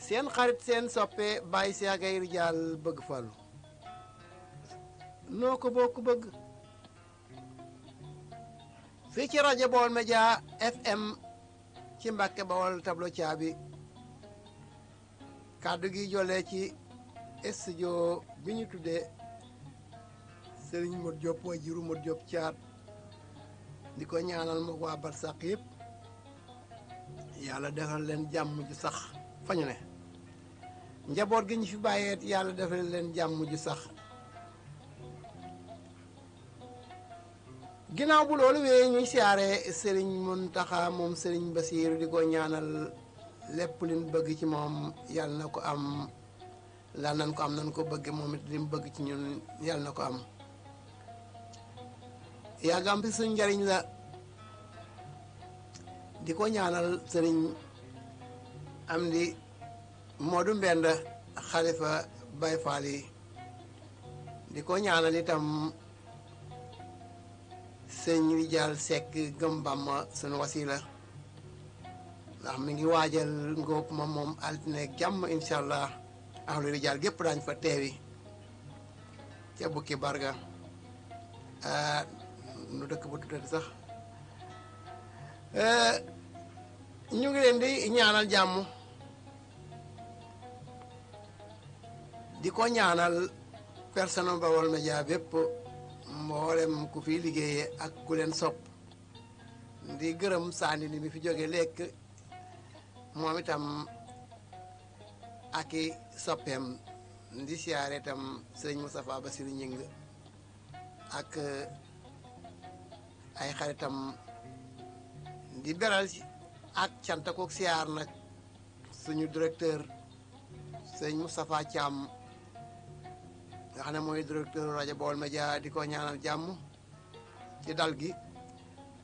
seen xarit seen soppe Baye Cheikh Gaye Ridial bëgg Fallu noo ko bokk bëgg fii ci rajo Baol Média FM ci Mbàkke Bawol tableau caabi kàddu gi jolee ci studio bi ñu tuddee Serigne Modou Diop wajiru Modou Diop caat di ko ñaanal ma waa barsàq yëpp yàlla defal leen jàmm ju sax fañu ne njaboot gi ñu fi bàyyeet yàlla defal leen jàmm ju sax ginnaaw bu loolu wee ñuy siyaare Serigne Mountakha moom Serigne Bassirou di ko ñaanal lépp liñ bëgg ci moom yàlla na ko am la nan ko am nan ko bëgg moom it li mu bëgg ci ñun yàlla na ko am yàggam fi suñ njariñ la di ko ñaanal sëriñ Amdi Modou Mbend xalifa Baye Fall yi di ko ñaanal itam sëñ Ridial Seck gëm Bamba sunu wasila ndax mi ngi waajal ngóob ma moom altine jàmm incha allah ahlu Ridial gépp daañ fa teewi ca bukki barga nu dëkk bu tuddati sax ñu ngi leen di ñaanal jàmm di ko ñaanal personnel Baol Média bépp mboolem ku fi liggéeye ak ku leen sopp di gërëm Sandi ni mi fi jóge lekk moom itam ak i soppeem di siyaare itam sëñ Moustapha Bassirou Ñing ak ay xaritam di beral ak cant ak siyaar nag suñu directeur sëñ Moustapha Thiam nga xam ne mooy directeur rajo Baol Média di ko ñaanal jàmm ci dal gi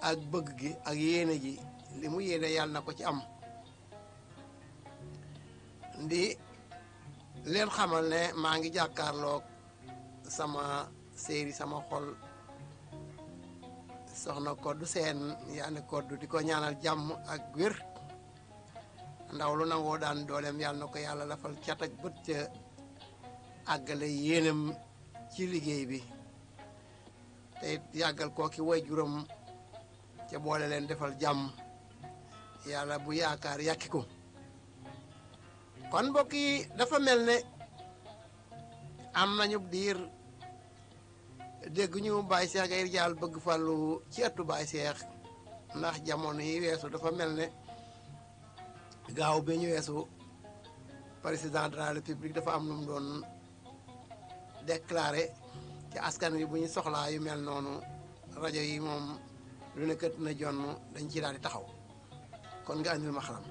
ak bëgg gi ak yéene ji li mu yéene yàlla na ko ci am di leen xamal ne maa ngi jàkkaarloog sama séeri sama xol soxna Koddu Seen yaane Koddu di ko ñaanal jàmm ak wér ndaw lu nangoo daan dooleem yàlla na ko yàlla lafal cat ak bët ca àggale yéenam ci liggéey bi te yàggal kooki way juróom ca boole leen defal jàmm yàlla bu yaakaar yàkki ko kon mbokk yi dafa mel ne am nañu diir dégg ñu Baye Cheikh Gaye Ridial bëgg Fallu ci ëttu Baye Cheikh ndax jamono yi weesu dafa mel ne gaaw bi ñu weesu président de la république dafa am lu mu doon déclaré ci askan wi bu ñu soxlaa yu mel noonu rajo yi moom lu ne kët na jonn dañ ci daal di taxaw kon nga andil ma xalam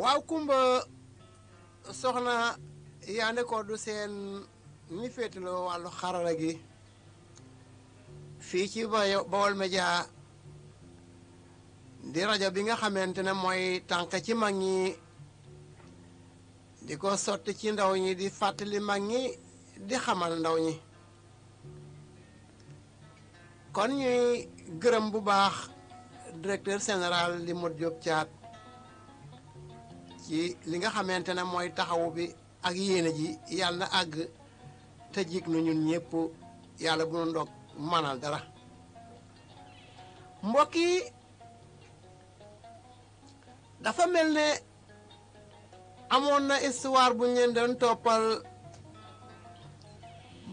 waaw kumba soxna yaande Koddu Seen mi féetaloo wàllu xarala gi fii ci Baol Média di rajo bi nga xamante ne mooy tànk ci mag ñi di ko sotti ci ndaw ñi di fàttali mag ñi di xamal ndaw ñi kon ñuy gërëm bu baax directeur général di Modou Diop Thiat ci li nga xamante ne mooy taxawu bi ak yéene ji yàlla na àgg te jig nu ñun ñëpp yàlla bu nu ndog manal dara. mbokk yi dafa mel ne amoon na histoire bu ñu leen doon toppal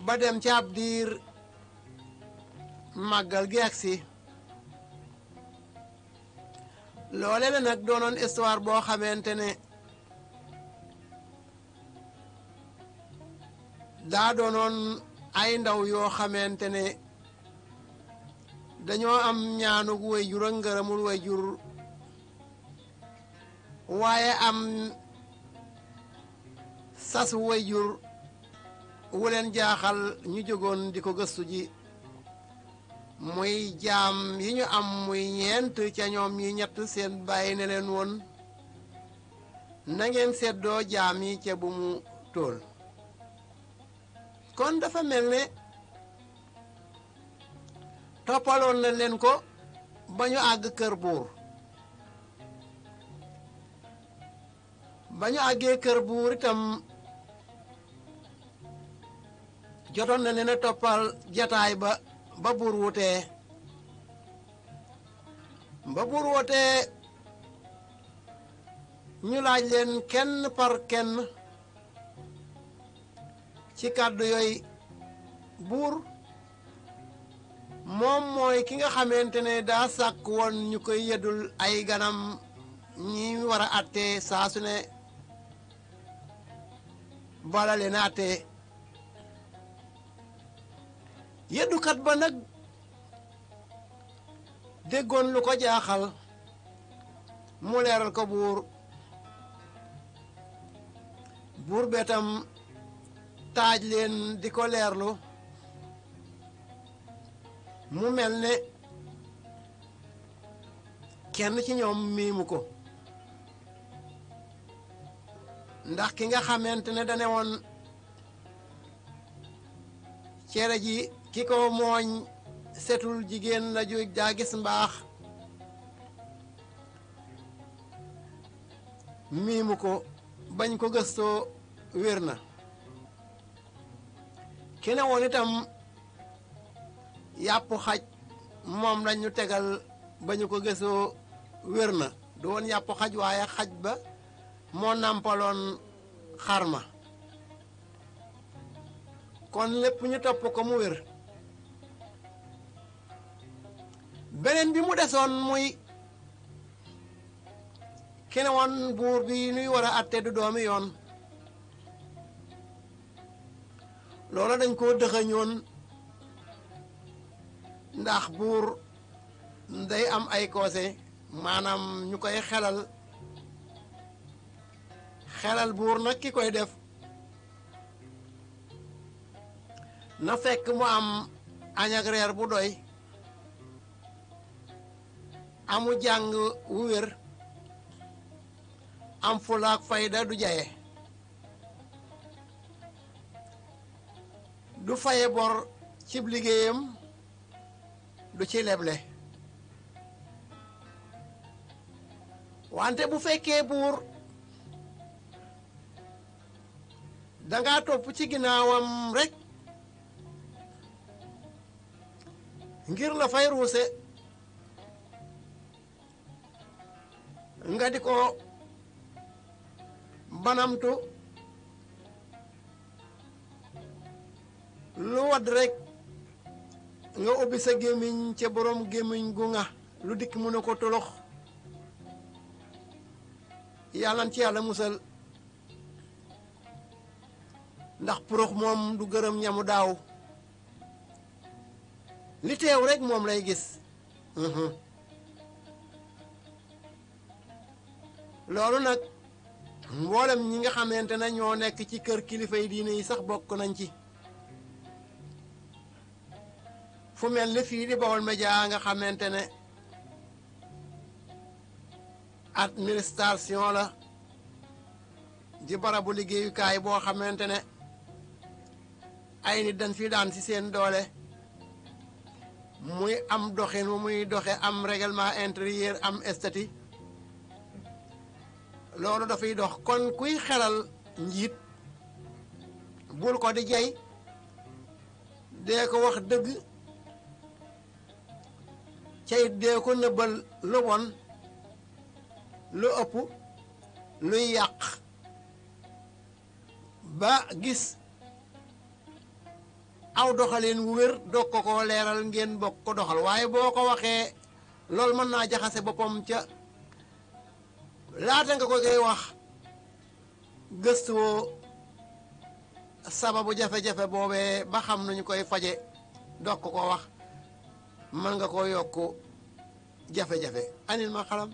ba dem ci ab diir màggal gi agsi loole la nag doonoon histoire boo xamante ne daa doonoon ay ndaw yoo xamante ne dañoo am ñaanug waajur ak ngërëmul waajur waaye am sasu waajur wu leen jaaxal ñu jógoon di ko gëstu ji muy jaam yi ñu am muy ñeent ca ñoom ñi ñett seen bàyyi ne leen woon na ngeen seddoo jaam yi ca bu mu tóol kon dafa mel ne toppaloon na leen ko ba ñu àgg kër buur ba ñu àggee kër buur itam jotoon na leen a toppal jataay ba buur wutee ñu laaj leen kenn par kenn ci kàddu yooyu buur moom mooy ki nga xamante ne daa sàkk woon ñu koy yeddul ay ganam ñi war a attee saa su ne bala leen a attee yeddukat ba nag déggoon lu ko jaaxal mu leeral ko buur betam taaj leen di ko leerlu mu mel ne kenn ci ñoom miimu ko ndax ki nga xamante ne dane woon cere ji ki ko mooñ setul jigéen la ju daa gis mbaax miimu ko bañ ko gëstoo wér na ki ne woon itam yàpp xaj moom lañ ñu tegal ba ñu ko gëstoo wér na du woon yàpp xaj waaye xaj ba moo nàmpaloon xarma kon lépp ñu topp ko mu wér beneen bi mu desoon muy ki ne woon buur bi nuy war a atte du doomi yoon loola dañ koo dëxëñoon ndax buur day am ay conseil maanaam ñu koy xelal buur nag ki koy def na fekk mu am añ ak reer bu doy amu jàng wu wér am fulaak fayda du jaye du faye bor cib liggéeyam du ci leble wante bu fekkee buur danga topp ci ginnaawam rekk ngir la fay ruuse nga di ko banamtu lu wadd rekk nga ubbi sa gémmiñ ca borom gémmiñ gu nga lu dikk mu ne ko tolox yàllan ci yàlla musal ndax porox moom du gërëm ñamu daaw li teew rek moom lay gis loolu nag mboolem ñi nga xamante ne ñoo nekk ci kër kilifa yi diine yi sax bokk nañ ci fu mel ni fii di Baol Média nga xamante ne administration la di barabu liggéeyukaay boo xamante ne ay nit dañ fi daan ci seen doole muy am doxin wu muy doxe am règlement intérieur am statut loolu dafay dox kon kuy xelal njiit bul ko di jey dee ko wax dëgg cayit dee ko nëbbal lu bon lu ëpp luy yàq ba gis aw doxalin wu wér doog ko leeral ngeen bokk ko doxal waaye boo ko waxee loolu mën naa jaxase boppam ca laata nga ko koy wax gëstuwoo sababu jafe-jafe boobee ba xam nañu koy faje doog ko wax mën nga ko yokk jafe-jafe anil ma xalam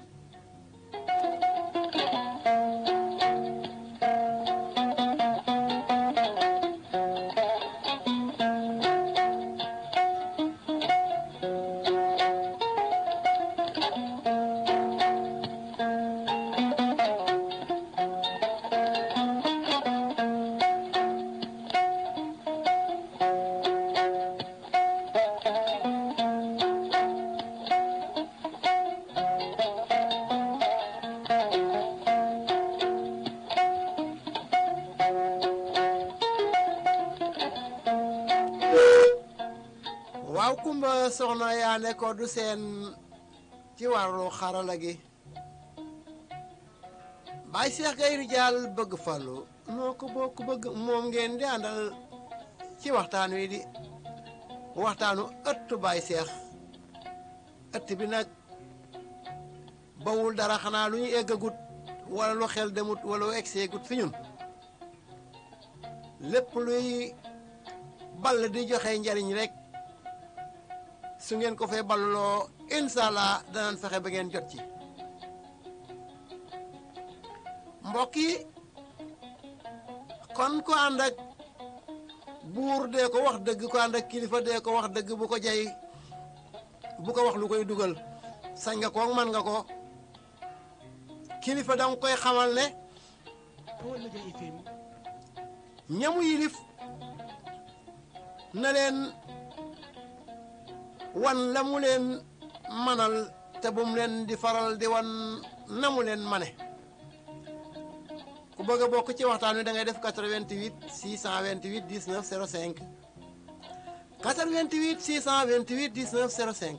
waaw kumba soxna yaa ne ko du seen ci wàllu xarala gi Baay Seex Gay Rijaal bëgg Fallu noo ko bokk bëgg moom ngeen di àndal ci waxtaan wi di waxtaanu ëttu Baay Seex ëtt bi nag bawul dara xanaa lu ñu eggagut wala lu xel demut wala lu egseegut fi ñun lépp luy ball di joxe njariñ rek su ngeen ko fee balloo inshallah danañ fexe ba ngeen jot ci mbokk yi kon ko ànd ak buur dee ko wax dëgg ko ànd ak kilifa dee ko wax dëgg bu ko jay bu ko wax lu koy dugal sañ nga ko man nga ko kilifa danga koy xamal ne ñamu yilif na leen wan la mu leen manal te bum leen di faral di wan na mu leen mane ku bëgg a bokk ci waxtaan wi da ngay def 88 628 19 05 88 628 19 05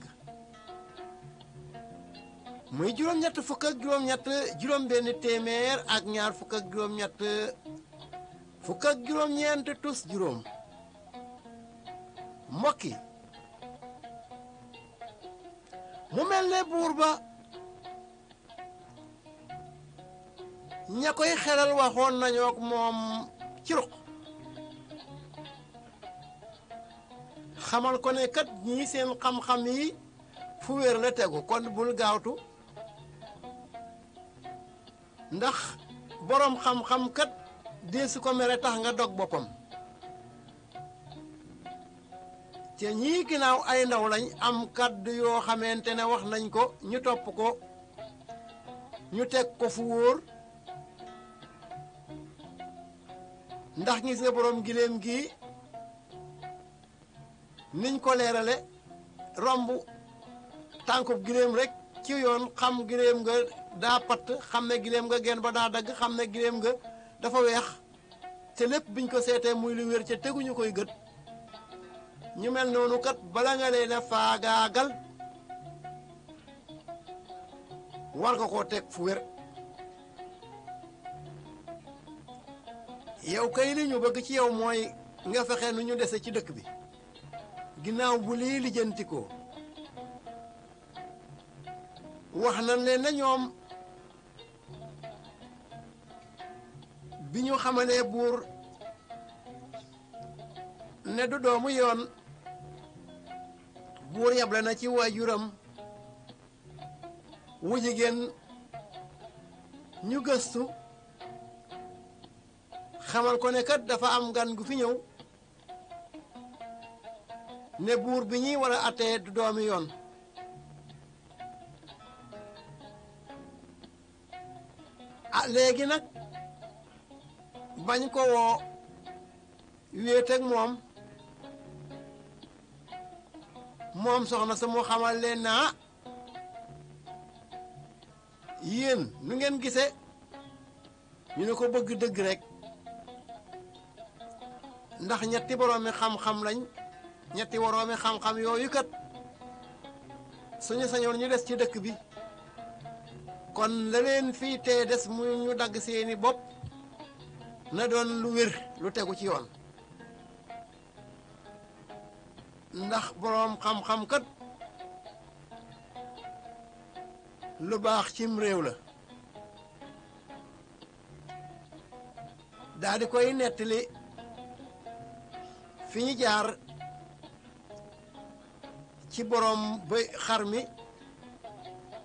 muy juróom-ñett fukk ak juróom-ñett juróom-benn téeméer ak ñaar fukk ak juróom-ñett fukk ak juróom-ñeent tus juróom mbokk yi mu mel ne buur ba ña koy xelal waxoon nañoo ak moom ci ruq xamal ko ne kat ñii seen xam-xam yi fu wér la tegu kon bul gaawtu ndax boroom xam-xam kat deesu ko mere tax nga dog boppam te ñii ginnaaw ay ndaw lañ am kàddu yoo xamante ne wax nañ ko ñu topp ko ñu teg ko fu wóor ndax gis nga boroom giléem gi niñ ko leerale romb tànkub giléem rek ci yoon xam giléem nga daa patt xam ne giléem nga genn ba daa dagg xam ne giléem nga dafa weex te lépp biñ ko seetee muy lu wér ca teguñu koy gët ñu mel noonu kat bala nga leen a faagaagal war nga koo teg fu wér yow kay li ñu bëgg ci yow mooy nga fexe nu ñu dese ci dëkk bi ginnaaw bu lii lijjantikoo wax nañ leen na ñoom bi ñu xamalee buur ne du doomu yoon buur yable na ci waajuram wu jigéen ñu gëstu xamal ko ne kat dafa am gan gu fi ñëw ne buur bi ñuy war a attee du doomi yoon ah léegi nag bañ ko woo wéet ak moom soxna sa mu xamal leen naa yéen nu ngeen gisee ñu ne ko bëgg dëgg rek ndax ñetti boroomi xam-xam lañ ñetti woroomi xam-xam yooyu kat suñu sañoon ñu des ci dëkk bi kon la leen fii tee des mu ñu dagg seeni bopp na doon lu wér lu tegu ci yoon ndax boroom xam-xam kat lu baax cim réew la daa di koy nettali fi ñu jaar ci boroom ba xar mi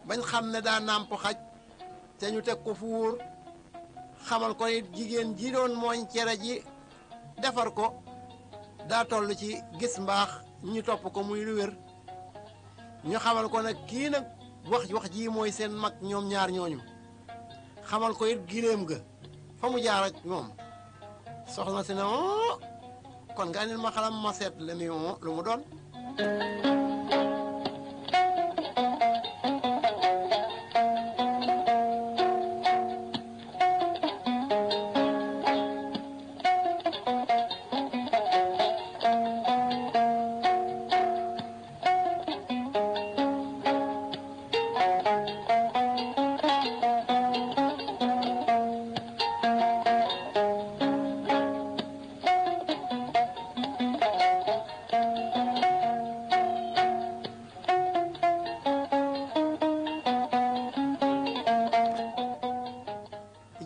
bañ xam ne daa nàmp xaj te ñu teg ko fu wóor xamal ko it jigéen ji doon mooñ cere ji defar ko daa toll ci gis mbaax ñu topp ko muy lu wér ñu xamal ko nag kii nag wax ji mooy seen mag ñoom ñaar ñooñu xamal ko it giréem ga fa mu jaar ak moom soxna si ne kon nga nit ma xalam ma seet la mi lu mu doon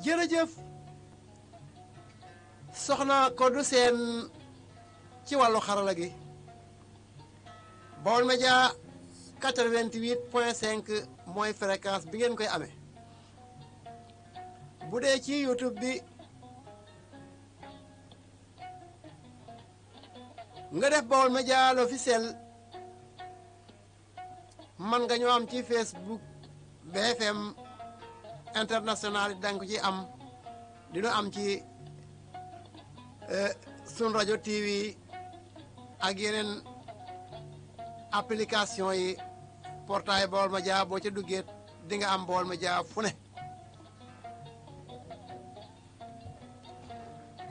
jërëjëf soxna Kodou Sène ci wàllu xarala gi Baol Média 88.5 mooy fréquence bi ngeen koy amee bu dee ci YouTube bi nga def Baol Média l'officiel man nga ñoo am ci Facebook BFM international danga ko ci am dina am ci sun rajo TV ak yeneen application yi portail Baol Média boo ca duggee di nga am Baol Média fu ne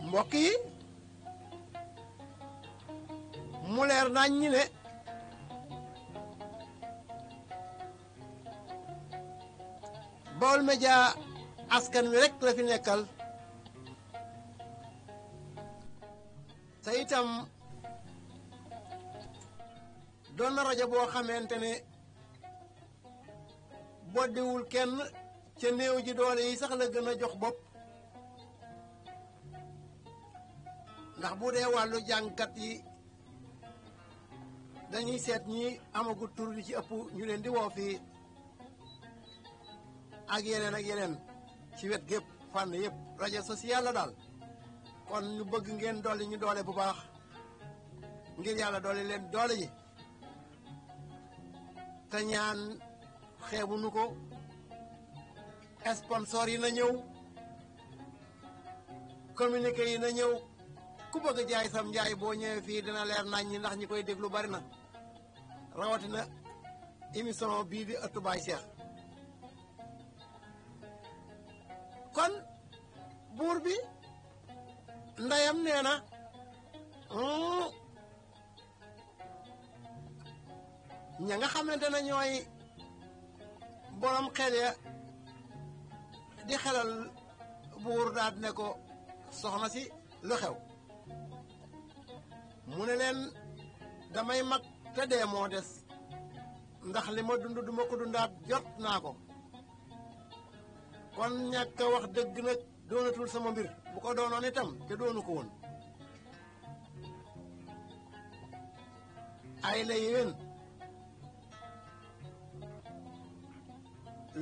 mbokk yi mu leer nañ ñi ne Baol Média askan wi rek la fi nekkal te itam doon na rajo boo xamante ne boddiwul kenn ca néew ji doole yi sax la gën a jox bopp ndax bu dee wàllu jàngkat yi dañuy seet ñi amagu tur di ci ëpp ñu leen di woo fii ak yeneen ci wet gépp fànn yëpp rajo social la daal kon ñu bëgg ngeen dolli ñu doole bu baax ngir yàlla doole leen doole ji te ñaan xeebu nu ko sponsor yi na ñëw communiqué yi na ñëw ku bëgg a jaay sam njaay boo ñëwee fii dina leer nañ ñi ndax ñi koy déglu bari na rawatina émission bii di ëttu Baay Cheikh kon buur bi ndeyam nee na ña nga xamante ne ñooy borom xel ya di xelal buur daal ne ko soxna si lu xew mu ne leen damay mag te dee moo des ndax li ma dund duma ko dundaat jot naa ko kon ñàkk a wax dëgg nag doonatul sama mbir bu ko doonoon itam te doonu ko woon ay la yéwén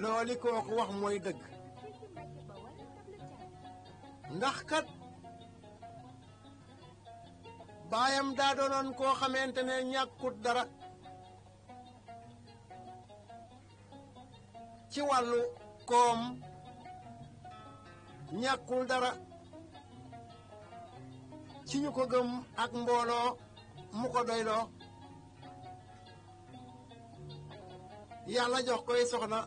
looli kooku wax mooy dëgg ndax kat baayam daa doonoon koo xamante ne ñàkkut dara ci wàllu koom ñàkkul dara ci ñu ko gëm ak mbooloo mu ko doyloo yàlla jox koy soxna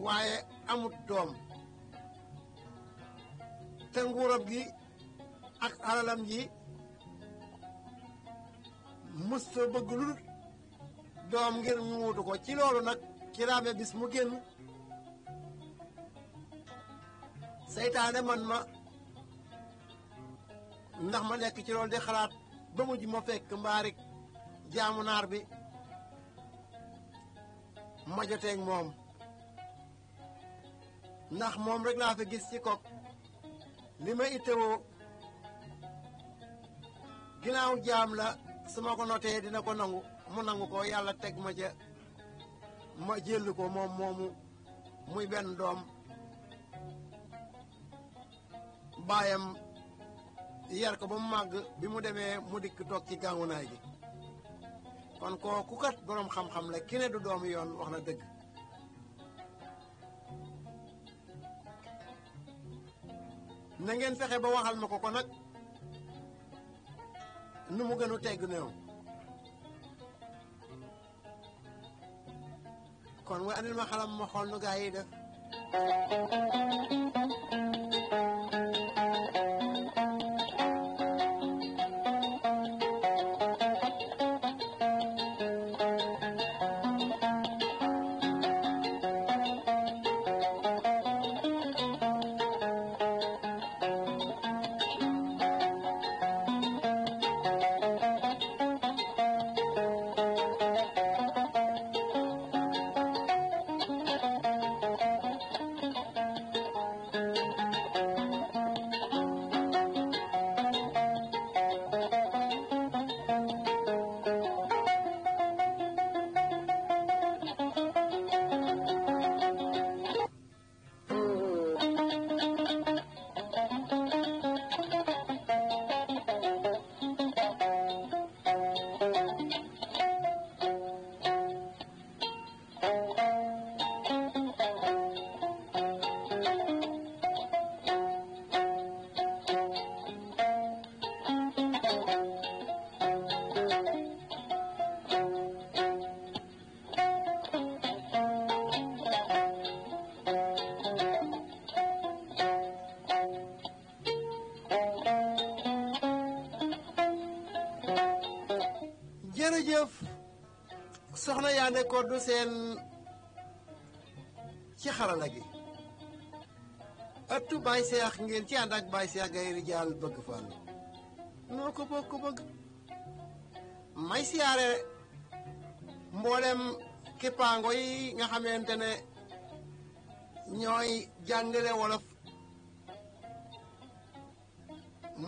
waaye amut doom te nguuram gi ak alalam ji mus fa bëgg lu doom ngir ñu wuutu ko ci loolu nag ci raame bis mu génn seytaane man ma ndax ma nekk ci loolu di xalaat ba mujj ma fekk mbaarik jaamu naar bi ma joteeg moom ndax moom rek laa fi gis ci kok li ma ittewoo ginnaaw jaam la su ma ko notee dina ko nangu mu nangu ko yàlla teg ma ca ma jël ko moom moomu muy benn doom baayam yar ko ba mu màgg bi mu demee mu dikk toog ci gàngunaay gi kon kooku kat boroom xam-xam la ki ne du doomu yoon wax na dëgg na ngeen fexe ba waxal ma ko nag nu mu gënu tegg néew kon nga andil ma xalam ma xool nu gaa yi def jërëjëf soxna Yandé Codou Sène ci xarala gi ëttu Baye Cheikh ngeen ci ànd ak Baye Cheikh Gaye Rijaal bëgg Fall noo ko bokk bëgg may siyaare mboolem kippaango yi nga xamante ne ñooy jàngale wolof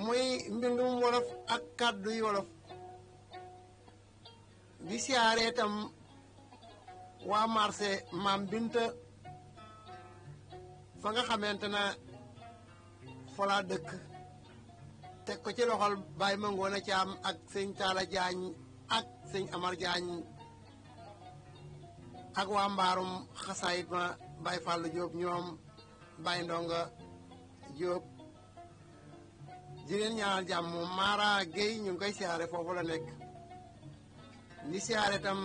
muy mbindum wolof ak kàddu yi wolof di siyaare itam waa marché Maam Binta fa nga xamante ne fa laa dëkk teg ko ci loxol Baye Mangoone Caam ak sëñ Taala Jaañ ak sëñ Amar Jaañ ak waa mbaarum xasaayit ma Baye Fàllu Jóob ñoom Baye Ndonga Jóob di leen ñaanal jàmm Mara Gueye ñu ngi koy siyaare foofu la nekk di siyaare tam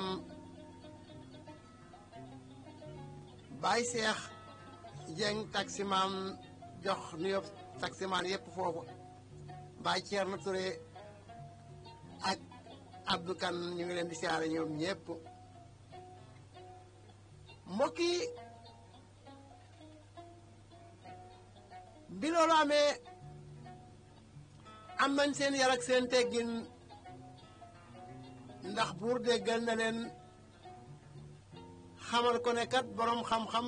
Baye Cheikh Dieng taximaan jox nuyoo taximaan yëpp foofu Baye Thierno Touré ak Abdou Kan ñu ngi leen di siyaare ñoom ñëpp mbokk yi bi loolu amee am nañ seen yar ak seen teggin ndax buur déggal na leen xamal ko ne kat boroom xam-xam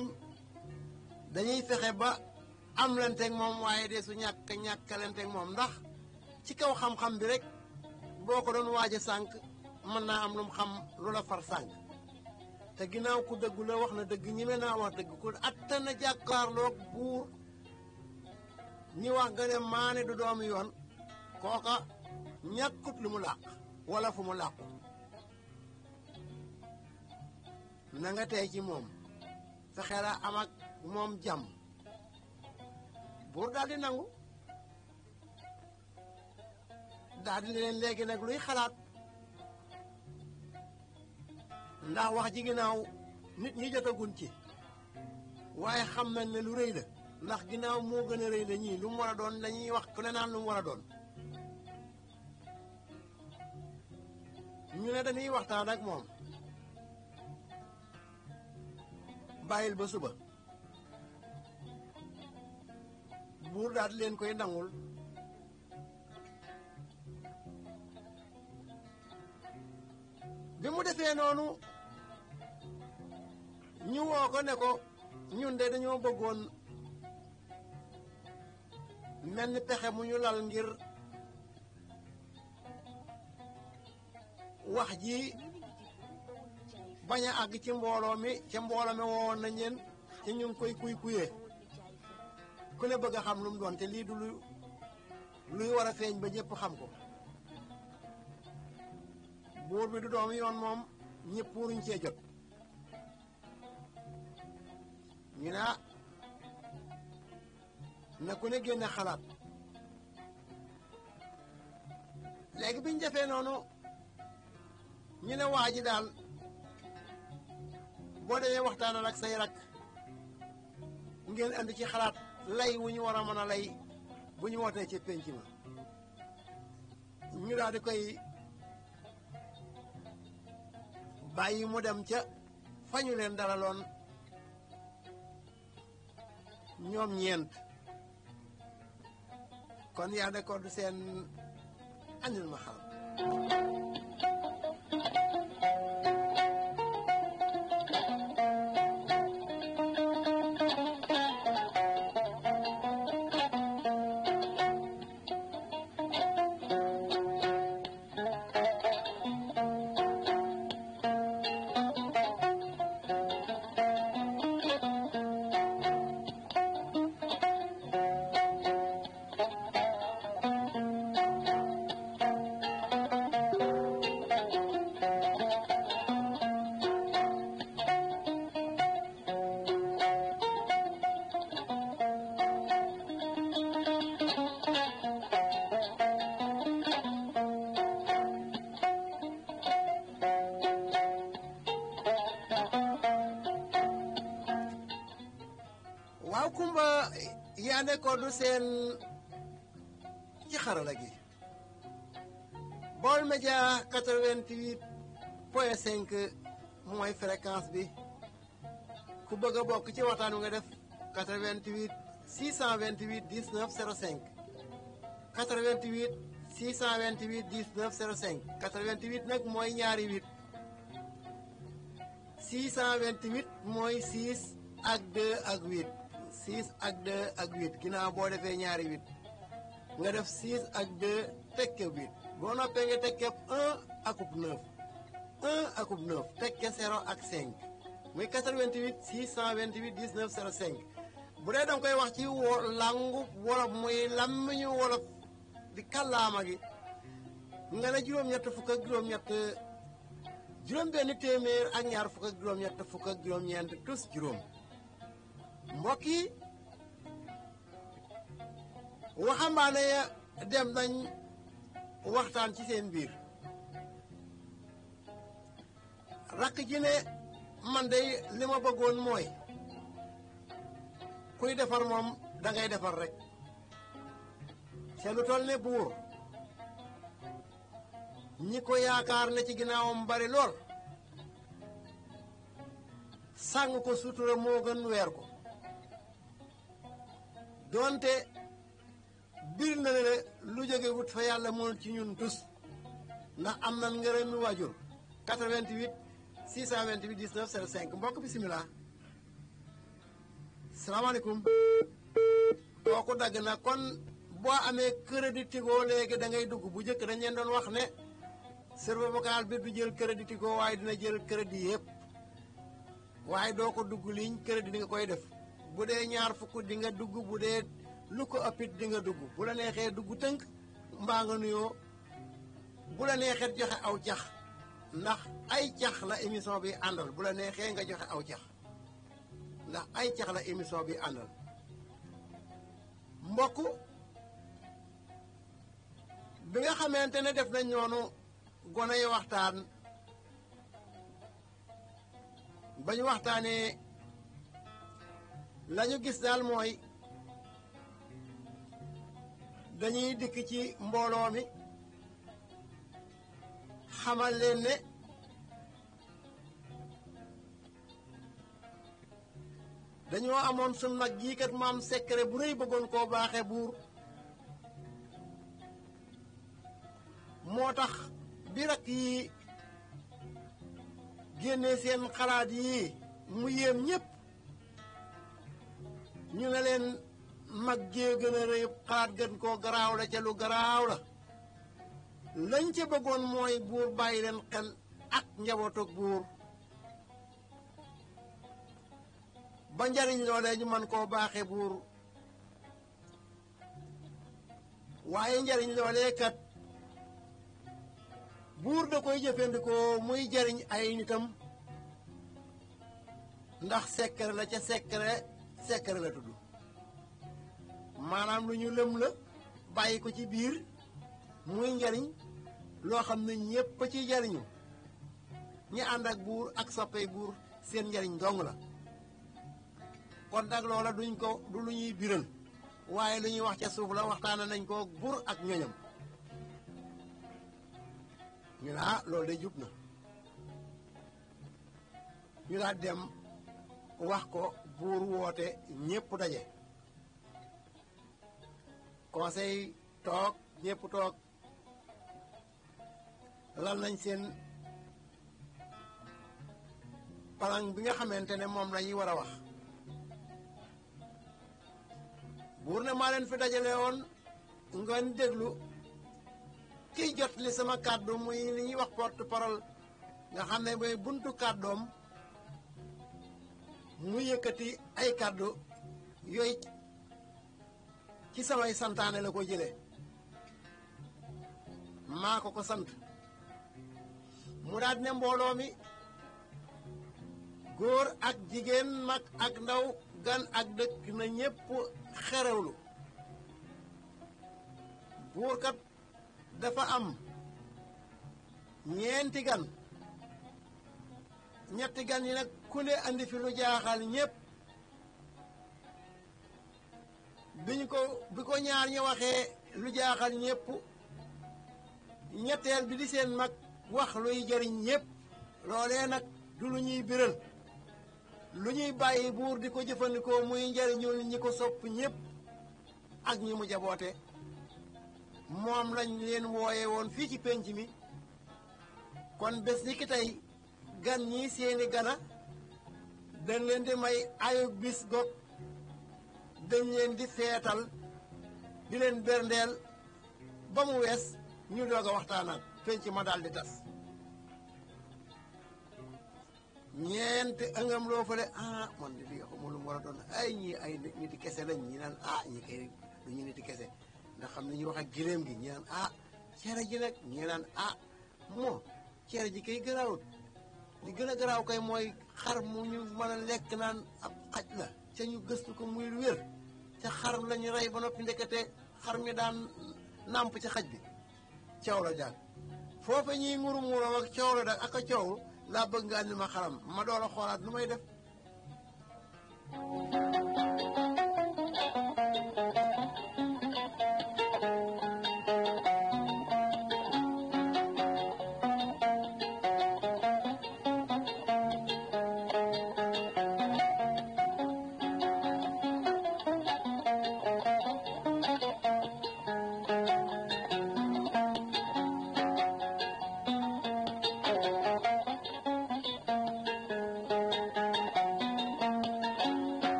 dañuy fexe ba am lanteeg moom waaye de su ñàkkalanteeg moom ndax ci kaw xam-xam bi rek boo ko doon waaj a sànq mën naa am lu mu xam lu la far sànq te ginnaaw ku dëggu la wax na dëgg ñi me naa wax dëgg ku attana jàkkaarloog buur ñi wax nga ne maane du doomu yoon kooka ñàkkut lu mu làq wala fu mu làqu na nga tey ci moom fexe la am ak moom jàmm buur daal di nangu daal di leen léegi nag luy xalaat ndax wax ji ginnaaw nit ñi jotagun ci waaye xam nañ ne lu rëy la ndax ginnaaw moo gën a rëy la ñii lu mu war a doon lañuy wax ku ne naan lu mu war a doon ñu ne dañuy waxtaan ak moom bàyyil ba suba buur daal di leen koy nangul bi mu defee noonu ñu woo ko ne ko ñun de dañoo bëggoon mel ni pexe mu ñu lal ngir wax ji bañ a àgg ci mbooloo mi ca mbooloo mi woowoon nañ leen te ñu ngi koy kuy-kuyee ku ne bëgg a xam lu mu doon te lii du luy war a feeñ ba ñëpp xam ko buur bi du doom yoon moom ñëpp wuruñ cee jot ñu ne na ku ne génne xalaat léegi biñ defee noonu ñu ne waa ji daal boo demee waxtaanal ak say rak ngeen andi ci xalaat lay wu ñu war a mën a lay bu ñu wootee ci penc ma ñu daal di koy bàyyi mu dem ca fañu leen dalaloon ñoom ñeent kon yaa de ko du seen andil ma xalam waaw kumba yaa ne ko du seen ci xarala gi Baol Média 88.5 mooy fréquence bi ku bëgg a bokk ci waxtaan wi nga def 88 628 19 05 88 628 19 05 88 nag mooy ñaari 8 628 mooy 6 ak 2 ak 8 6 ak 2 ak 8 ginnaaw boo defee ñaari 8 nga def 6 ak 2 tekke 8 boo noppee nga tekke 1 akub 9 1 akub 9 tekke 0 ak 5 muy 88 628 19 05 bu dee danga koy wax ci langu wolof muy làmmiñu wolof di kàllaama gi nga ne juróom-ñett fukk ak juróom-ñett juróom-benn téeméer ak ñaar fukk ak juróom-ñett fukk ak juróom-ñeent tus juróom mbokk yi waxambaane ya dem nañ waxtaan ci seen biir rakk ji ne man de li ma bëggoon mooy kuy defar moom dangay defar rek c'est lu toll ne buur ñi ko yaakaar ne ci ginnaawam bari lool sàng ko sutura moo gën weer ko doonte bir na ne lu jóge wut fa yàlla mënul ci ñun tus ndax am nan ngërëm mi waajur 88 628 19 05 mbokk bisimilah salaamaaleykum kooku dagg na kon boo amee crédit Tigo léegi da ngay dugg bu njëkk dañ leen doon wax ne serveur vocal bi du jël crédit Tigo waaye dina jël crédit yëpp waaye doo ko dugg ligne crédit di nga koy def bu dee ñaar fukk di nga dugg bu dee lu ko ëppit di nga dugg bu la neexee dugg tënk mbaa nga nuyoo bu la neexee joxe aw cax ndax ay cax la émission bi àndal bu la neexee nga joxe aw cax ndax ay cax la émission bi àndal mbokk bi nga xamante ne def nañ noonu gone yi waxtaan ba ñu waxtaanee la ñu gis daal mooy dañuy dikk ci mbooloo mi xamal leen ne dañoo amoon sun mag jii kat mu am secret bu rëy bëggoon koo baaxe buur moo tax bi rak yi génnee seen xalaat yi mu yéem ñépp ñu ne leen mag jee gën a rëy xalaat gën koo garaaw la ca lu garaaw la lañ ca bëggoon mooy buur bàyyi leen xel ak njabootug buur ba njariñ loolee ñu mën koo baaxe buur waaye njariñ loolee kat buur da koy jëfandikoo muy jariñ ay nitam ndax secret la ca secret la tudd maanaam lu ñu lëm la bàyyi ko ci biir muy njariñ loo xam ne ñépp ci jariñu ñi ànd ak buur ak soppey buur seen njariñ dong la kon nag loola duñ ko du lu ñuy biral waaye lu ñuy wax ca suuf la waxtaana nañ ko buur ak ñoñam ñu ne loolu de jub na ñu daal dem wax ko buur woote ñépp daje conseil toog ñépp toog lal nañ seen plan bi nga xamante ne moom la ñuy war a wax buur ne maa leen fi dajale woon ngeen déglu kiy jot li sama kàddu muy li ñuy wax porte-parole nga xam ne mooy buntu kàddoom mu yëkkati ay kàddu yooyu ci samay santaane la ko jëlee maa ko sant mu daal ne mbooloo mi góor ak jigéen mag ak ndaw gan ak dëkk na ñépp xerewlu buur kat dafa am ñeenti gan ñetti gan yi nag ku ne andi fi lu jaaxal ñépp bi ko ñaar ñi waxee lu jaaxal ñépp ñetteel bi di seen mag wax luy jariñ ñépp loolee nag du lu ñuy biral lu ñuy bàyyi buur di ko jëfandikoo muy njariñul ñi ko sopp ñépp ak ñi mu jaboote moom lañ leen wooye woon fii ci pénc mi kon bés ni ki tey gan ñi seeni gana dañ leen di may ayub bis gog dañ leen di feetal di leen berndeel ba mu wees ñu doog a waxtaanaat pénc ma daal di tas ñeenti ëngam loo fale man di lii xamul lu mu war a doon ay ñii ay niti kese lañ ñi naan ñi kay du ñu niti kese ndax xam ne ñu wax ak giléem gi ñi naan cere ji nag ñi naan moo cere ji kay garaawut li gën a garaaw kay mooy xar mu ñu mën a lekk naan ab xaj la ca ñu gëstu ko muy lu wér ca xar lañu rey ba noppi ndekete xar mi daan nàmp ci xaj bi coow la daal foofa ñuy nguru nguroo ak coow la daal ak a coow laa bëgg nga andi ma xaram ma door a xoolaat nu may def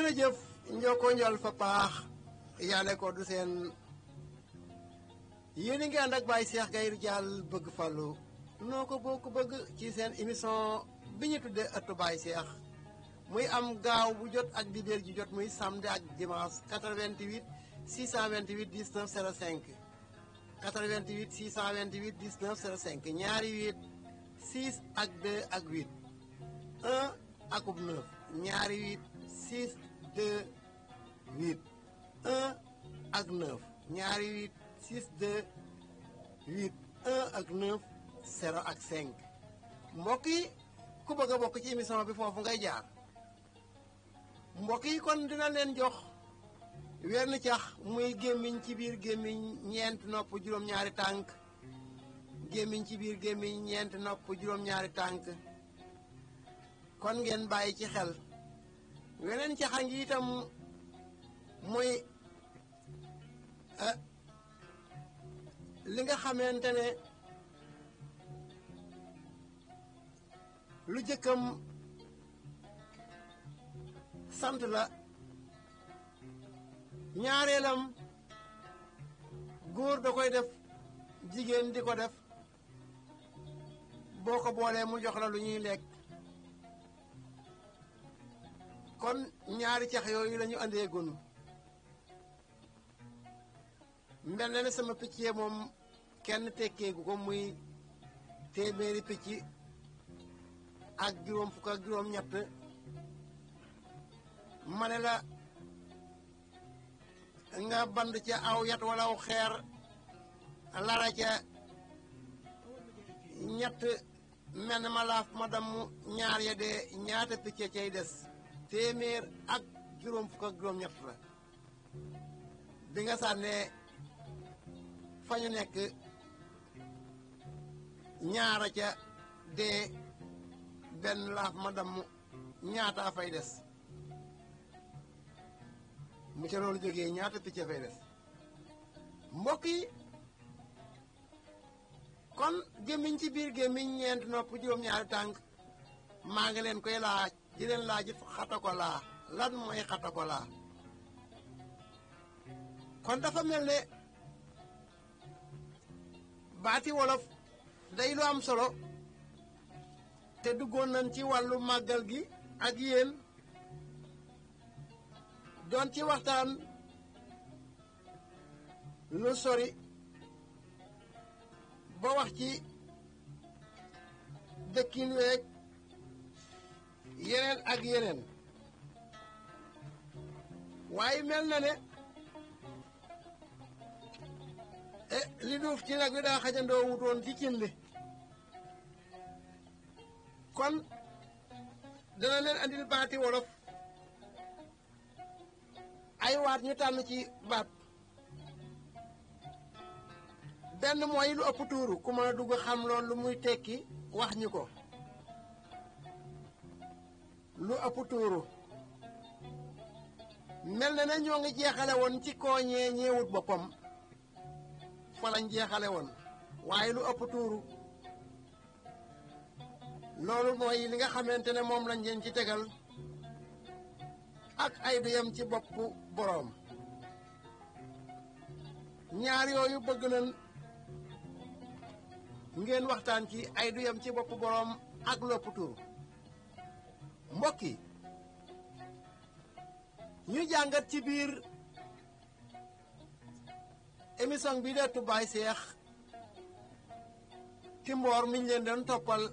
jërëjëf njoko njol fa paax yaane ko du seen yéen a ngi ànd ak Baye Cheikh Gaye Ridial bëgg fàllu noo ko bokk bëgg ci seen émission bi ñu tuddee ëttu Baye Cheikh muy am gaaw bu jot ak dibéer ji jot muy samedi ak dimanche 88 628 19 05 88 628 19 05 ñaari 8 6 ak 2 ak 8 1 akub 9 ñaari 8 6 2 8 1 ak 9 ñaari 8 6 2 8 1 ak 9 0 ak 5 mbokk yi ku bëgg a bokk ci émission bi foofu ngay jaar mbokk yi kon dina leen jox wenn cax muy gémmiñ ci biir gémmiñ ñeent nopp juróom-ñaari tànk gémmiñ ci biir gémmiñ ñeent nopp juróom-ñaari tànk kon ngeen bàyyi ci xel weneen caxa ngi itam muy li nga xamante ne lu jëkkam sant la ñaareelam góor da koy def jigéen di ko def boo ko boolee mu jox la lu ñuy lekk kon ñaari cax yooyu la ñu andee gun mel na ne sama picc yee moom kenn tekkeegu ko muy téeméeri picc ak juróom fukk ak juróom ñett ma ne la nga band ca aw yat wala aw xeer lara ca ñett mel ma laaf ma damm ñaar ya dee ñaata picc cay des téeméer ak juróom fukk ak juróom ñett la bi nga sànnee fa ñu nekk ñaara ca dee benn laaf ma damm ñaata fay des mu ca loolu jógee ñaata picc fay des mbokk yi kon gémmiñ ci biir gémmiñ ñeent nopp juróom-ñaari tànk maa ngi leen koy laaj di leen laaj xatakolaa lan mooy xatakolaa kon dafa mel ne baati wolof day lu am solo te duggoon nañ ci wàllu màggal gi ak yéen doon ci waxtaan lu sori ba wax ci dëkkin weeg yeneen ak yeneen waaye mel na ne li duuf ci nag wi daa xajandoo wutoon ci cin li kon dana leen andil baati wolof ay waat ñu tànn ci baat benn mooy lu ëpp tuuru ku mën a dugg xam loolu lu muy tekki wax ñu ko lu ëpp tuuru mel na ne ñoo ngi jeexale woon ci kooñee ñeewut boppam fa lañ jeexale woon waaye lu ëpp tuuru loolu mooy li nga xamante ne moom lañ leen ci tegal ak ay du yem ci boppu boroom ñaar yooyu bëgg nañ ngeen waxtaan ci ay du yem ci boppu boroom ak lopp tuuru mbokk yi ñu jàngat ci biir émission bi deetu Baye Cheikh ci mboor miñ leen doon toppal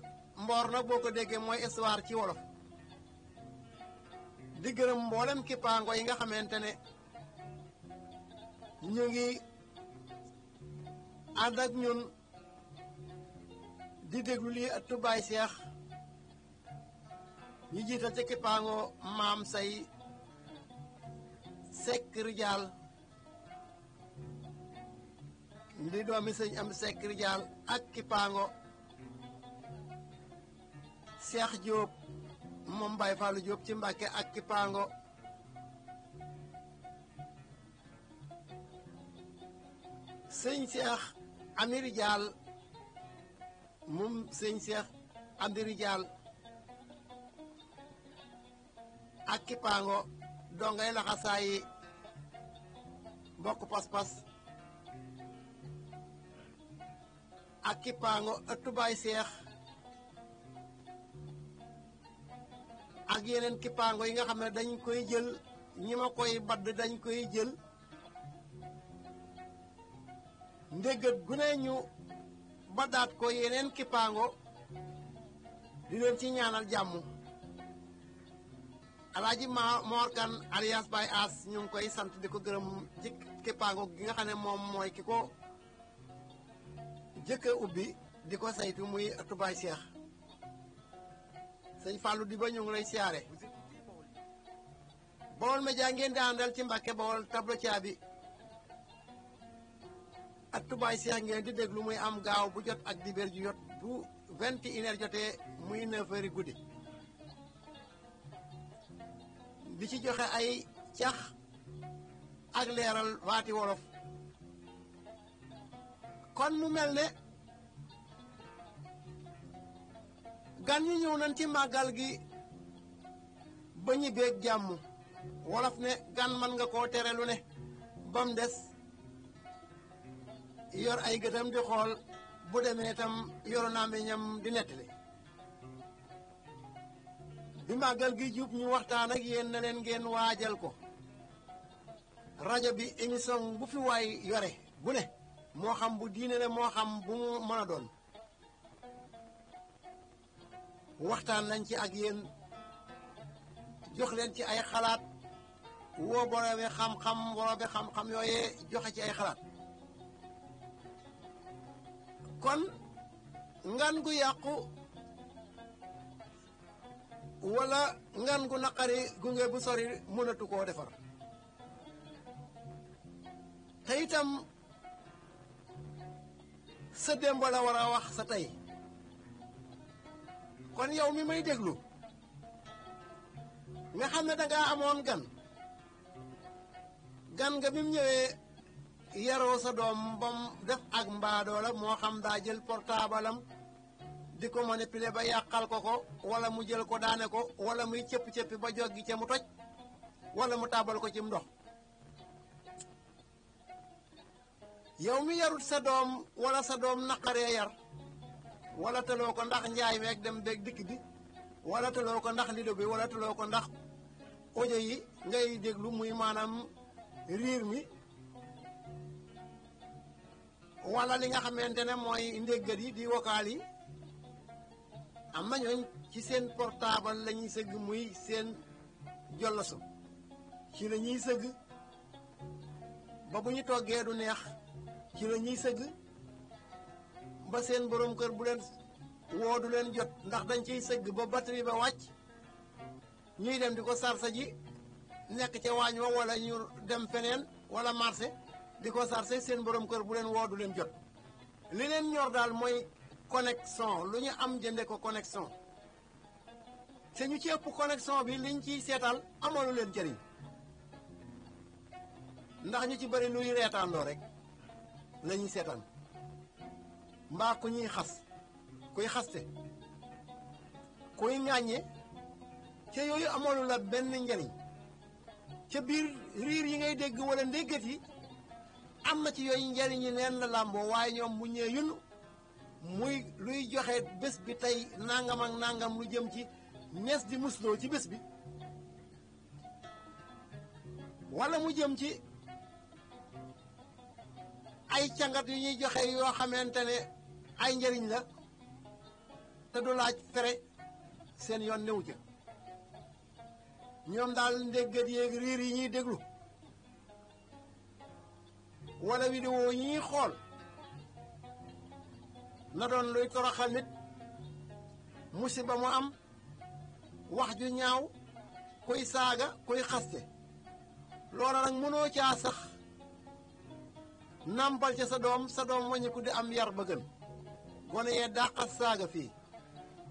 mboor na boo ko déggee mooy histoire ci wolof di gërëm mboolem kippaango yi nga xamante ne ñu ngi ànd ak ñun di déglu lii ëttu Baye Cheikh ñu jiital ci kippaango maam say Seck Ridial ndi doomi sëñ am Seck Ridial ak kippaango Cheikh Diop moom Baye Fallou Diop ci Mbàkke ak kippaango sëñ Cheikh Ami Ridial moom sëñ Cheikh Ami Ridial ak kippaango dongay laxasaayi bokk pas-pas ak kippaango ëttu baay seex ak yeneen kippaango yi nga xam ne dañ koy jël ñi ma koy badd dañ koy jël ndéggat gu ne ñu baddaat ko yeneen kippaango di leen ci ñaanal jàmm alaaji Mor Kan alias Baye As ñu ngi koy sant di ko gërëm ci kippaango gi nga xam ne moom mooy ki ko jëkk a ubbi di ko saytu muy ëttu baay seex sëñ Fallou di ba ñu ngi lay siyaare Baol Média ngeen di àndal ci Mbàkke Baol tablo caabi ëttu baay seex ngeen di déglu muy am gaaw bu jot ak dibéer ju jot bu 21h jotee muy 9h guddi di ci joxe ay cax ak leeral waati wolof kon mu mel ne gan ñi ñëw nañ ci màggal gi ba ñi beeg jàmm wolof ne gan man nga koo tere lu ne bam des yor ay gëtam di xool bu demee tam yoru naamiñam di nettali bi màggal gi jub ñu waxtaan ak yéen na leen ngeen waajal ko rajo bi émission bu fi waay yore bu ne moo xam bu diine ne moo xam bu mu mën a doon waxtaan nañ ci ak yéen jox leen ci ay xalaat woo boroomi xam-xam yooyee joxe ci ay xalaat kon ngan gu yàqu wala ngan gu naqari gunge bu sori mënatu koo defar te itam sa démb la war a wax sa tey kon yow mi may déglu nga xam ne dangaa amoon gan nga bi mu ñëwee yaroo sa doom bam def ak mbaadoola moo xam daa jël portable am di ko manipuler ba yàqal ko wala mu jël ko daane ko wala muy cëpp-cëppi ba joggi ca mu toj wala mu tàbbal ko cim ndox yow mi yarut sa doom wala sa doom naqaree yar wala taloo ko ndax njaay meeg dem beeg dikk bi wala taloo ko ndax lido bi wala taloo ko ndax audio yi ngay déglu muy maanaam riir mi wala li nga xamante ne mooy ndéggat yi di vocal yi am na ñooñ ci seen portable la ñuy sëgg muy seen jolloso ci la ñuy sëgg ba bu ñu toggee du neex ci la ñuy sëgg ba seen borom kër bu leen woo du leen jot ndax dañ ciy sëgg ba batterie ba wàcc ñuy dem di ko sarsa ji nekk ca waañ wa wala ñu dem feneen wala marché di ko sarse seen borom kër bu leen woo du leen jot li leen ñor daal mooy connexion lu ñu am jënde ko connexion te ñu ci ëpp connexion bi liñ ciy seetal amalu leen jëriñ ndax ñu ci bëri luy reetaandoo rek la ñuy seetaan mbaa ku ñuy xas kuy xaste kuy ŋàññe ca yooyu amalu la benn njëriñ ca biir riir yi ngay dégg wala ndéggat yi am na ci yooyu njëriñ yi neen la làmboo waaye ñoom bu ñëwee yun muy luy joxe bés bi tey nangam ak nangam lu jëm ci nees di musloo ci bés bi wala mu jëm ci ay cangat yu ñuy joxe yoo xamante ne ay njëriñ la te du laaj fere seen yoon newu ca ñoom daal ndéggat yéeg riir yi ñuy déglu wala vidéo yi ñuy xool na doon luy toroxal nit musiba mu am wax ju ñaaw kuy saaga kuy xaste loola nag mënoo caa sax nàmpal ca sa doom waññiku di am yar ba gën gone yee dàqat saaga fii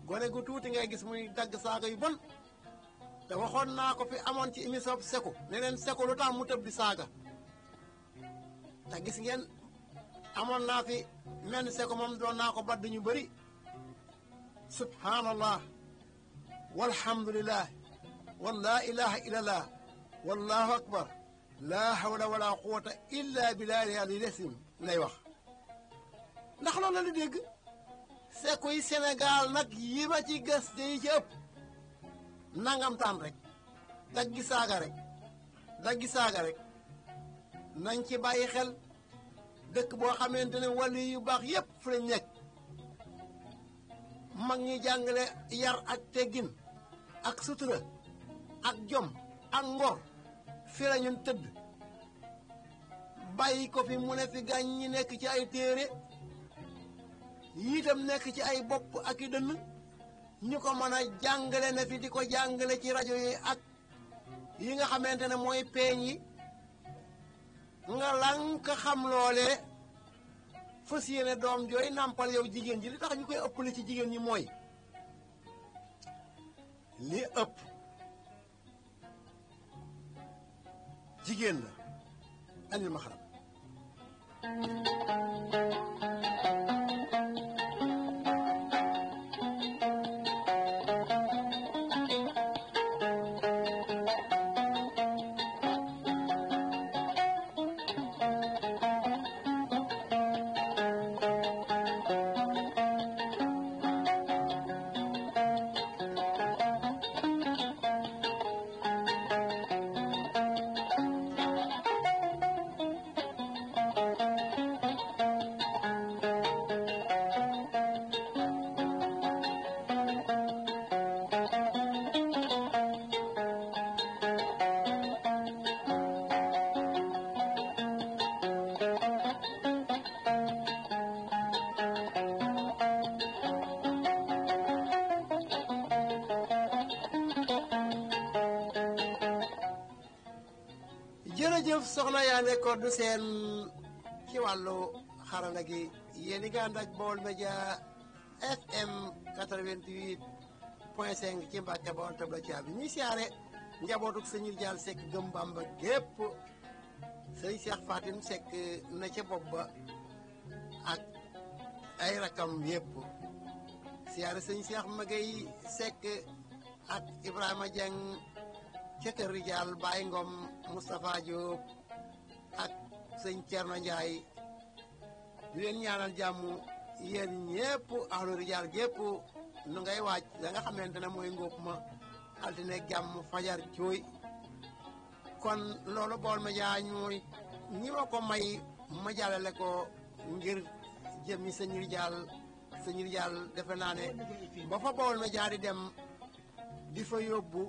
gone gu tuuti ngay gis muy dagg saaga yu bon te waxoon naa ko fi amoon ci émission Seko ne leen Seko lu tax mu tëb di saaga te gis ngeen amoon naa fi menn Seko moom doon naa ko badd ñu bëri subhanallah walhamdulillah wala ilaha illallah wallahu akbar laa hawla wala quwata illa billahi al-aliyyil azim lay wax ndax loolu la dégg c'est koy Sénégal nag yi ma ci gës te yi ci ëpp nangam taan rek daggi saaga rek nañ ci bàyyi xel dëkk boo xamante ne wali yu baax yépp fu lañ nekk mag ñi jàngale yar ak teggin ak sutura ak jom ak ngor fi la ñun tëdd bàyyi ko fi mu ne fi gaañ ñi nekk ci ay téere yiitam nekk ci ay bopp ak i dënn ñu ko mën a jàngale na fi di ko jàngale ci rajo yi ak yi nga xamante ne mooy peeñ yi nga lank xam loolee fas yéene doom jooy nàmpal yow jigéen ji li tax ñu koy ëppale ci jigéen ñi mooy li ëpp jigéen la andil ma xaram jërëjëf soxna yaa nekkoon du seen ci wàllu xarala gi yéen i nga ànd ak Baol Média FM 88.5 ci Mbàkke Bawol tabla caabi ñuy siyaare njabootuk sëñ Rijaal Seck Gëm Bamba gépp sëñ Cheikh Fatim Seck na ca bopp ba ak ay rakam yépp siyaare sëñ Cheikh Magay Seck ak Ibrahima Dieng ca kër Rijaal Baye Ngom Moustapha Diop ak sëñ Thierno Ndiaye di leen ñaanal jàmm yéen ñëpp ahlu Rijaal gépp nu ngay waaj la nga xamante ne mooy ngóob ma altine jàmm fajar cooy kon loolu Baol Média ñooy ñi ma ko may ma jàllale ko ngir jëmmi sëñ Rijaal defe naa ne ba fa Baol Média di dem di fa yóbbu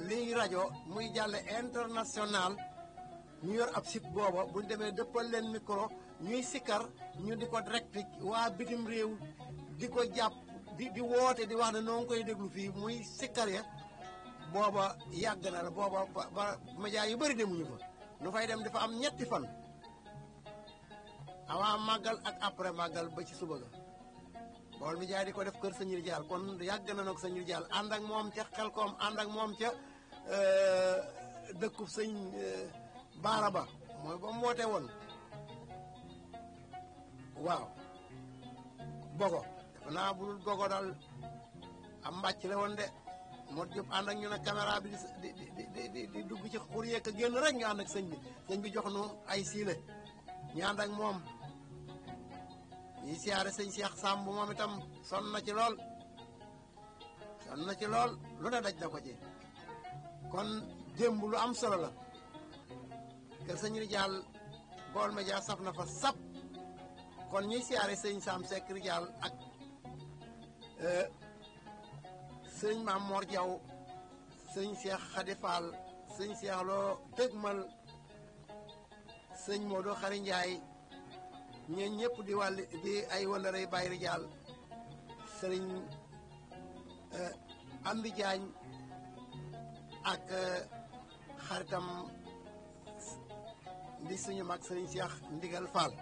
lii rajo muy jàll international ñu yor ab site booba buñ demee dëppal leen micro ñuy sikkar ñu di ko direct waa bitim réew di ko jàpp di woote di wax ne noo ngi koy déglu fii muy sikkar ya booba yàgg na la booba ba média yu bëri demuñu fa nu fay dem dafa am ñetti fan avant màggal ak après màggal ba ci suba ga Baol Média di ko def kër sëñ Rijaal kon yàgg na nag sëñ Rijaal ànd ak moom ca Xelkom ànd ak moom ca dëkkub sëñ Baara ba mooy ba mu woote woon waaw Bogo dafa naa bu dul Bogo daal am mbàcc la woon de moo Jóob ànd ak ñu ne caméra bi di dugg ci xur yeeg a génn rek ñu ànd ak sëñ bi jox nu ay siile ñu ànd ak moom ñuy siyaare sëñ Cheikh Samb moom itam sonn na ci lool lu ne daj na ko ci kon démb lu am solo la kër sëñ Rijaal Baol Média saf na fa sap kon ñuy siyaare sëñ Sam Seck Rijaal ak sëñ Maam Mor Diaw sëñ Cheikh Khady Fall sëñ Cheikh Lo Dëgmal sëñ Modou Khary Ndiaye ñeen ñëpp di ay wëllërey Baye Rijaal sëriñ Amdi Jaañ ak xaritam di suñu mag sëriñ Cheikh Ndigal Fall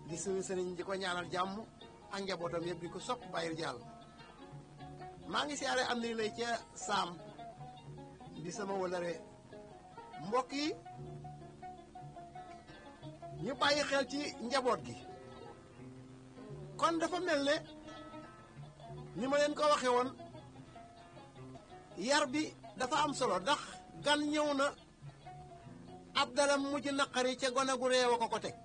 di suñu sëriñ di ko ñaanal jàmm ak njabootam yëpp di ko sopp Baye Rijaal maa ngi siyaare am ni lay ca saam di sama wëllëre mbokk yi ñu bàyyi xel ci njaboot gi kon dafa mel ne ni ma leen ko waxee woon yar bi dafa am solo ndax gan ñëw na ab dalam mujj naqari ca gone gu réew a ko teg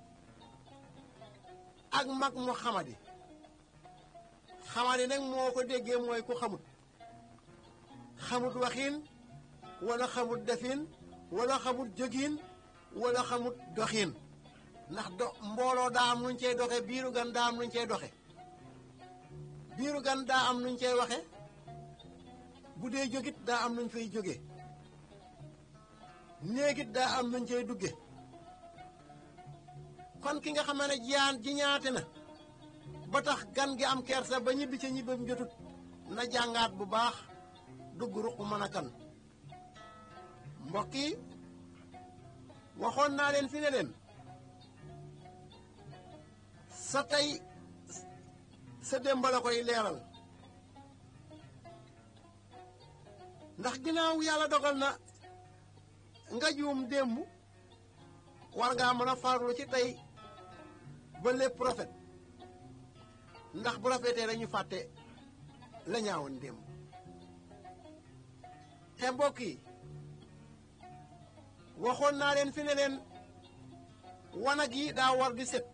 ak mag mu xamadi nag moo ko déggee mooy ku xamut waxiin wala xamut defin wala xamut jógiin wala xamut doxiin ndax mbooloo daa am nuñ cey doxe biiru gan daa am nuñ cey doxe biiru gan daa am nuñ cey waxe bu dee jógit daa am nuñ fay jóge néegit daa am nuñ cey dugge kon ki nga xam ne ji ñaate na ba tax gan gi am kersa ba ñibbi ca ñibbam jotut na jàngaat bu baax dugg ruq mën a kan mbokk yi waxoon naa leen fi ne leen sa tey sa démb la koy leeral ndax ginnaaw yàlla dogal na nga juum démb war ngaa mën a farlu ci tey ba lépp rafet ndax bu rafetee rek ñu fàtte la ñaawoon démb te mbokk yi waxoon naa leen fi ne leen wanag yi daa war di set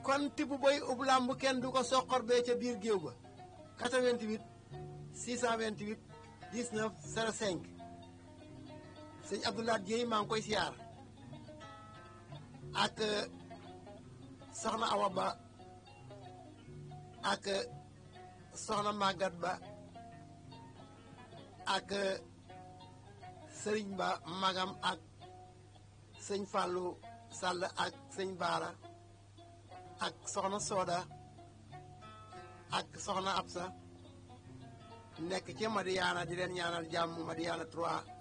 kon tibb boy ub làmb kenn du ko soqor bee ca biir géew ba 88 628 19 05 sëñ Abdoulaye Dieye maa ngi koy siyaar ak soxna Awa Ba ak soxna Maguette Ba ak sëriñ Ba magam ak sëñ Fallou Sall ak sëñ Baara ak soxna Soda ak soxna Absa nekk ci Madiana di leen ñaanal jàmm Madiana 3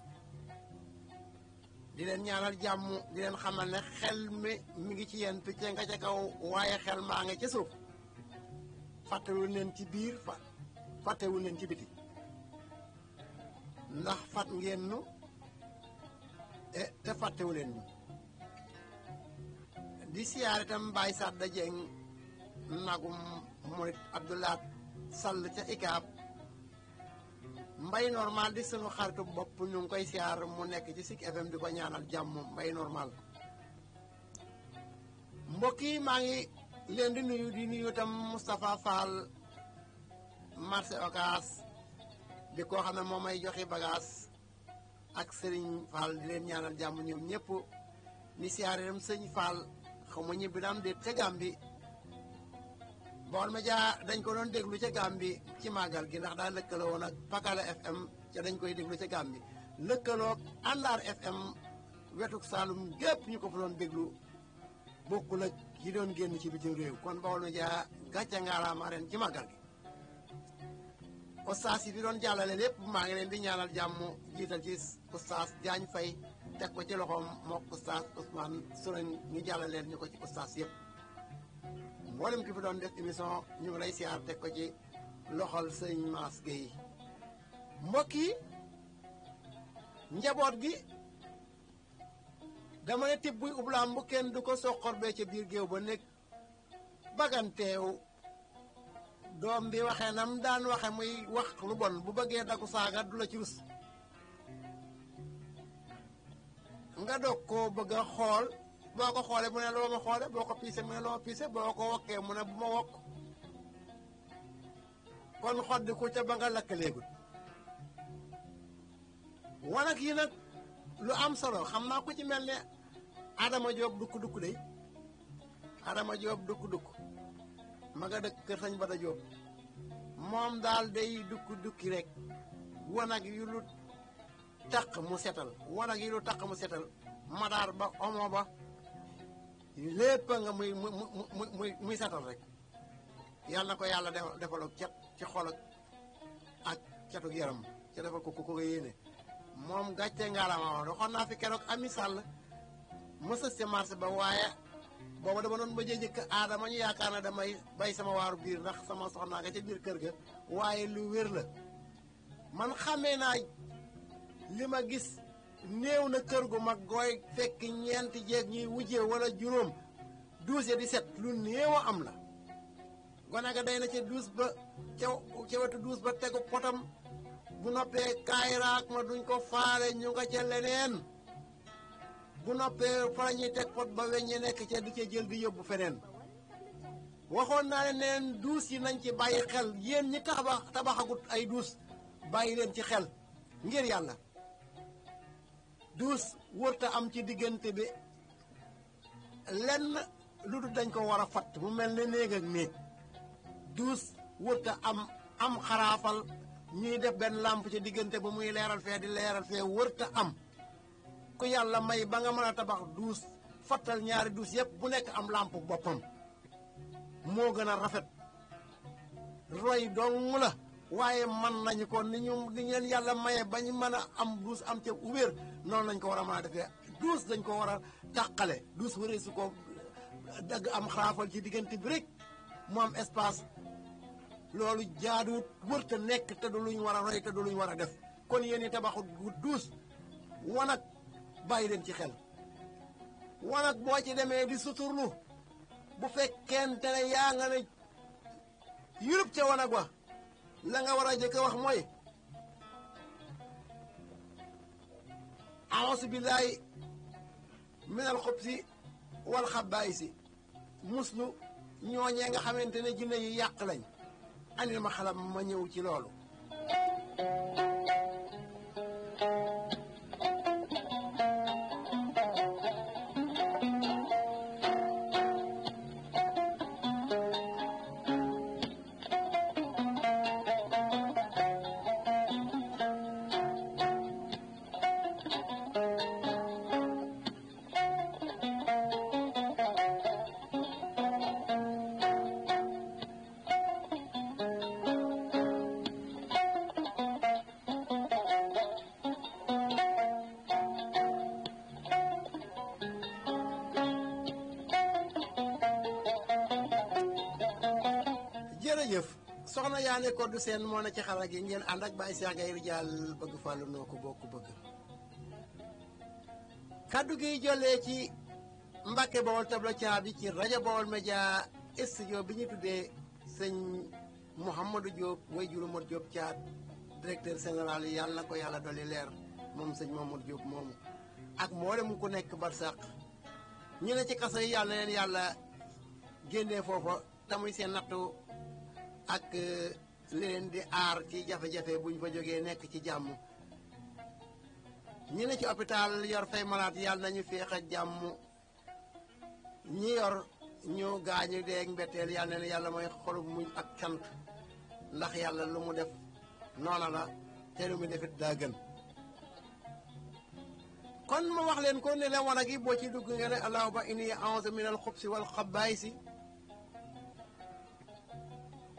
di leen ñaanal jàmm di leen xamal ne xel mi ngi ci yéen picc nga ca kaw waaye xel maa nga ca suuf fàttewul leen ci biir fàttewul leen ci biti ndax fat ngeen nu te fàttewu leen ñu di siyaar itam Baye Sadda Dieng nagum murit Abdoulaat Sall ca Ikaab Mbay normal di sunu xaritu bopp ñu ngi koy siyaar mu nekk ci Zik FM di ko ñaanal jàmm Mbay normal mbokk yi maa ngi leen di nuyu itam Moustapha Fall marché Ocass di koo xam ne moom may joxe bagage ak Serigne Fall di leen ñaanal jàmm ñoom ñëpp ni siyaare itam sëñ Fall xaw ma ñibbi naam déet ca Gàmbi Baol Médias dañ ko doon déglu ca Gàmbi ci màggal gi ndax daa lëkkaloo woon ak Pakala FM ca dañ koy déglu ca Gàmbi lëkkaloo Àndaar FM wetuk Saalum gépp ñu ko fa doon déglu bokkul ak yi doon génn ci bitim réew kon Baol Médias gàcce ngaalaama ren ci màggal gi ustaas yi fi doon jàllale lépp maa ngi leen di ñaanal jàmm jiital ci ustaas Jaañ Fay teg ko ci loxoom mook ustaas Ousmane Sourang ñu jàllaleen ñu ko ci ustaas yëpp mboolem ki fi doon def émission ñu ngi lay siyaar teg ko ci loxol sëñ Mass Gueye mbokk yi njaboot gi dama ne tibb buy ublaam bu kenn du ko soqor bee ca biir géew ba nekk baganteew doom bi waxee nam daan waxe muy wax lu bon bu bëggee daku saaga du la ci rus nga dog koo bëgg a xool boo ko xoolee mu ne loo ma xoole boo ko piise mu ne loo ma piise boo ko wokkee mu ne bu ma wokk kon xoddi ku ca ba nga lakkaleegul wanag yi nag lu am solo xam naa ku ci mel ne Adama Diop dukk-dukk day Adama Diop dukk-dukk ma nga dëkk kër Sëñ Bada Diop moom daal day dukki rek wanag yu lu taq mu setal wanag yi lu taq mu setal madaar ba omo ba lépp nga muy setal rek yàlla na ko yàlla defal ak cet ci xol ak cetuk yaram ca defal ko ko yéene moom gàcce ngaalama waxoon naa fi keroog Ami Sall mësës ca marché ba waaye booba dama doon ba jëkk aadama ñu yaakaar na damay bay sama waaru biir ndax sama soxnaa nga ca biir kër ga waaye lu wér la man xamee naa li ma gis néew na kër gu mag gooy fekk ñeenti jeeg ñuy wujjee wala juróom duus ya di set lu néew a am la gone ga day na ca duus ba ca wetu duus ba tegu potam bu noppee kaayraak ma duñ ko faale ñu nga ca leneen bu noppee fa la ñuy teg pot ba weññe nekk ca di ca jël di yóbbu feneen waxoon naa ne neen duus yi nañ ci bàyyi xel yéen ñi tabaxagut ay duus bàyyi leen ci xel ngir yàlla duus wërta am ci diggante bi lenn lu dul dañ ko war a fatt mu mel ne néeg ak néeg duus wërta am xaraafal ñuy def benn làmp ci diggante ba muy leeral fee di leeral fee wërta am ku yàlla may ba nga mën a tabax duus fattal ñaari duus yépp bu nekk am làmp boppam moo gën a rafet roy dong la waaye man nañu ko ni leen yàlla maye ba ñu mën a am duus am ca ubéer noonu lañ ko war a mën a defee duus dañ ko war a tàqale duus wëree su ko dagg am xaraafal ci diggante bi rek mu am espace loolu jaaduwut wërta nekk te du luñ war a roy te du luñ war a def kon yéen i tabaxut duus wanag bàyyi leen ci xel wanag boo ci demee di suturlu bu fekkente ne yaa nga ne yurub ca wanag wa la nga war a jëkk wax mooy a'uuzu billaahi minal xubsi wal xabaa'isi muslu ñooñee nga xamante ne jinne yi yàq lañ andil ma xalam ma ñëw ci loolu jërëjëf soxna Yaane Koddu Seen moo na ci xarala gi ngeen ànd ak Baye Cheikh Gaye Rijaal bëgg fàllu noo ko bokk bëgg kaddu gi jollee ci Mbàkke Bawol tabla caabi ci rajo Bawol Média studio bi ñu tuddee sëñ Mouhamadou Diop way juru Modou Diop Thiat directeur général yi yàlla na ko yàlla dolli leer moom sëñ Mouhamadou Diop moomu ak mboolem ku nekk barsàq ñu ne ci kaso yi yàlla na leen yàlla génnee foofa tamuy seen nattu ak li leen di aar ci jafe-jafe buñ fa jógee nekk ci jàmm ñi ne ci hôpital yor fay malade yàlla nañu féex a jàmm ñi yor ñu gaañu deeg mbetteel yàlla ne yàlla mooy xolub muñ ak cant ndax yàlla lu mu def noona la te lu mu defit daa gën kon ma wax leen ko ne leen wanag yi boo ci dugg nga ne allahumma inni a'uuzu minal xubsi wal xabaa'isi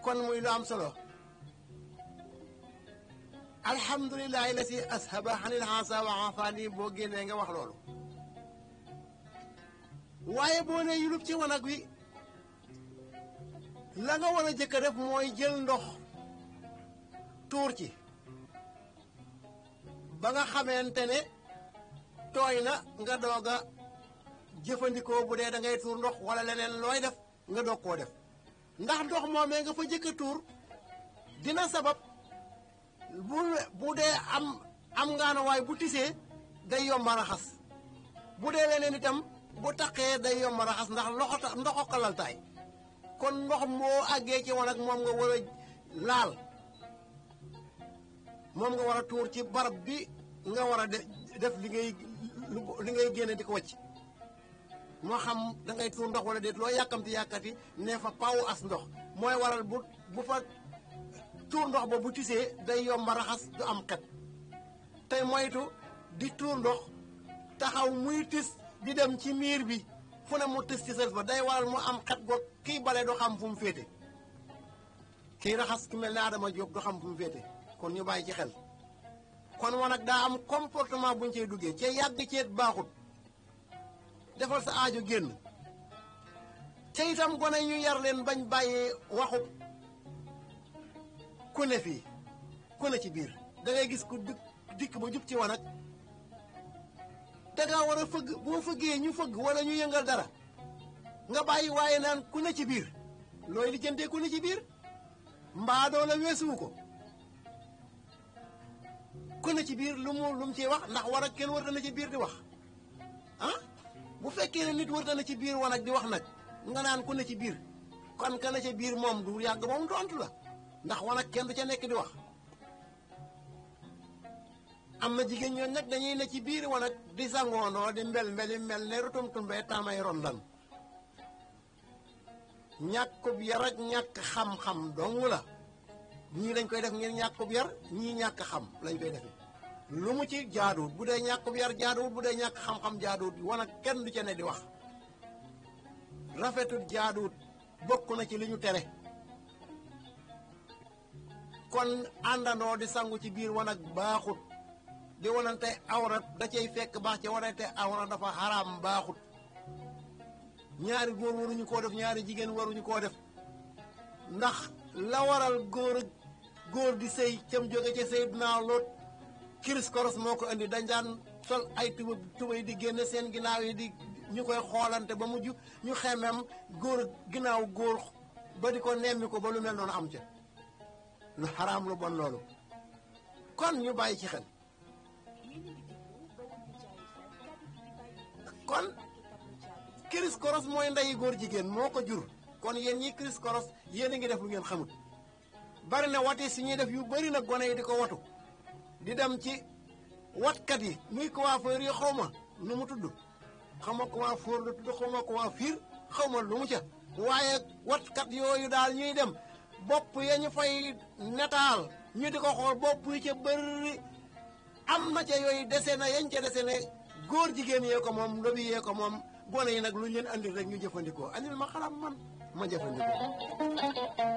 kon muy lu am solo alhamdulillahi la si ashaba xanil xaasa wa afaani boo génnee nga wax loolu waaye boo ne yulub ci wanag wi la nga war a jëkk a def mooy jël ndox tuur ci ba nga xamante ne tooy na nga doog a jëfandikoo bu dee da ngay tuur ndox wala leneen looy def nga doog koo def ndax ndox moomee nga fa jëkk a tuur dina sabab bu dee am ngaana waay bu tisee day yomba raxas bu dee leneen itam bu taqee day yomba raxas ndax ndoxo xalaltaay kon ndox moo àggee ci wanag moom nga war a laal moom nga war a tuur ci barab bi nga war a def li ngay génne di ko wacc moo xam da ngay tuur ndox wala déet loo yàkkamti ne fa pawu as ndox mooy waral bu fa tuur ndox ba bu tisee day yomba raxas du am xet tey moytu di tuur ndox taxaw muy tis di dem ci miir bi fu ne mu tis ci sel fa day waral mu am xet goog kii bale du xam fu mu féete kii raxas ki mel ne Adama Diop du xam fu mu féete kon ñu bàyyi ci xel kon wanag daa am comportement buñ cey duggee ci yàgg ceet baaxut defal sa aajo génn te itam gone ñu yar leen bañ bàyyee waxu ku ne fii ku ne ci biir da ngay gis ku dikk ba jub ci wanag dangaa war a fëgg boo fëggee ñu fëgg wala ñu yëngal dara nga bàyyi waaye naan ku ne ci biir looy lijjantee ku ne ci biir mbaa doo la weesuwu ko ku ne ci biir lu mu ciy wax ndax war ak kenn warta na ci biir di wax ah bu fekkee ne nit warta na ci biir wan ak di wax nag nga naan ku ne ci biir kon ka ne ci biir moom du yàgg moom tontu la ndax wan ak kenn du ca nekk di wax am na jigéen ñooñu nag dañuy ne ci biir wan ak di sangoonoo di mbel ne rutum tumbee taamay rondan ñàkkub yar ak ñàkk xam-xam dong la ñii dañ koy def ngir ñàkkub yar ñii ñàkk xam lañ koy defe lu mu ci jaaduwut bu dee ñàkkub yar jaaduwut bu dee ñàkk xam-xam jaaduwut wan ak kenn du ca ne di wax rafetut jaaduwut bokk na ci li ñu tere kon àndandoo di sangu ci biir wan ak baaxut di wanante awrat da cay fekk baax ci wanante awrat dafa xaraam baaxut ñaari góor waruñu koo def ñaari jigéen waruñu koo def ndax la waral góor di sëy cam jóge ca Seydina Loot kiris koros moo ko indi dañ daan sol ay tubay di génne seen ginnaaw yi di ñu koy xoolante ba mujj ñu xemem góor ginnaaw góor ba di ko nemmi ko ba lu mel noonu am ca lu xaraam lu bon loolu kon ñu bàyyi ci xel kon kiris koros mooy ndeyi góor jigéen moo ko jur kon yéen ñi kiris koros yéen a ngi def lu ngeen xamut bari na wati si ñuy def yu bari na gone yi di ko watu di dem ci watkat yi muy coiffeur yi xaw ma nu mu tudd xaw ma coiffeur la tudd xaw ma coiffure xaw ma lu mu ca waaye watkat yooyu daal ñuy dem bopp ya ñu fay netaal ñu di ko xool bopp yi ca bëri am na ca yooyu dese na yañ ca dese ne góor jigéen yee ko moom ndobi yee ko moom gone yi nag lu ñu leen andil rek ñu jëfandikoo andil ma xalaat man ma jëfandikoo.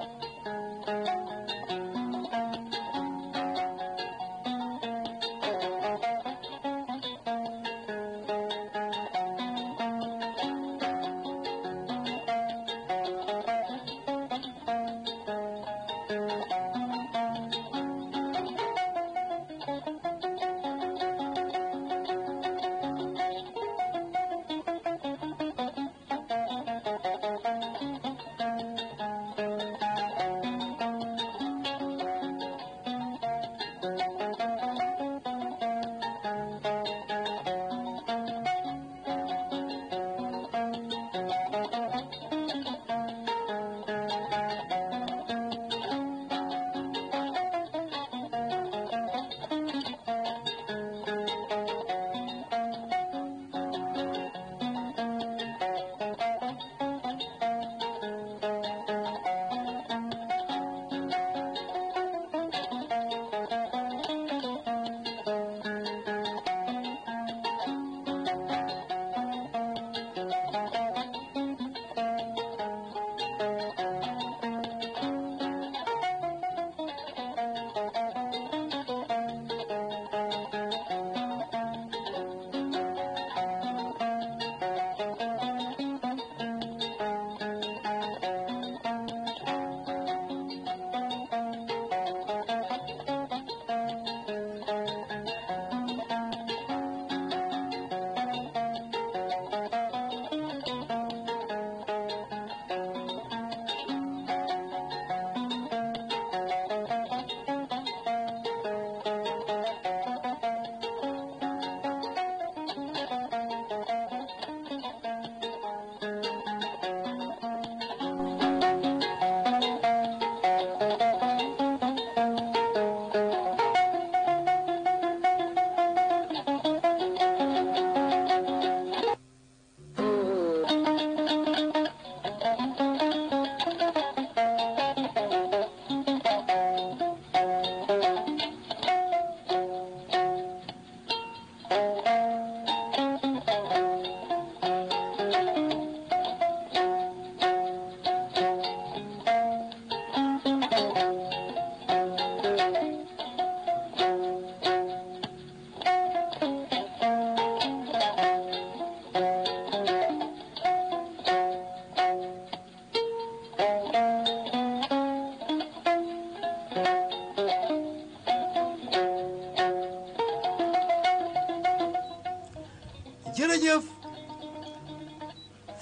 jërëjëf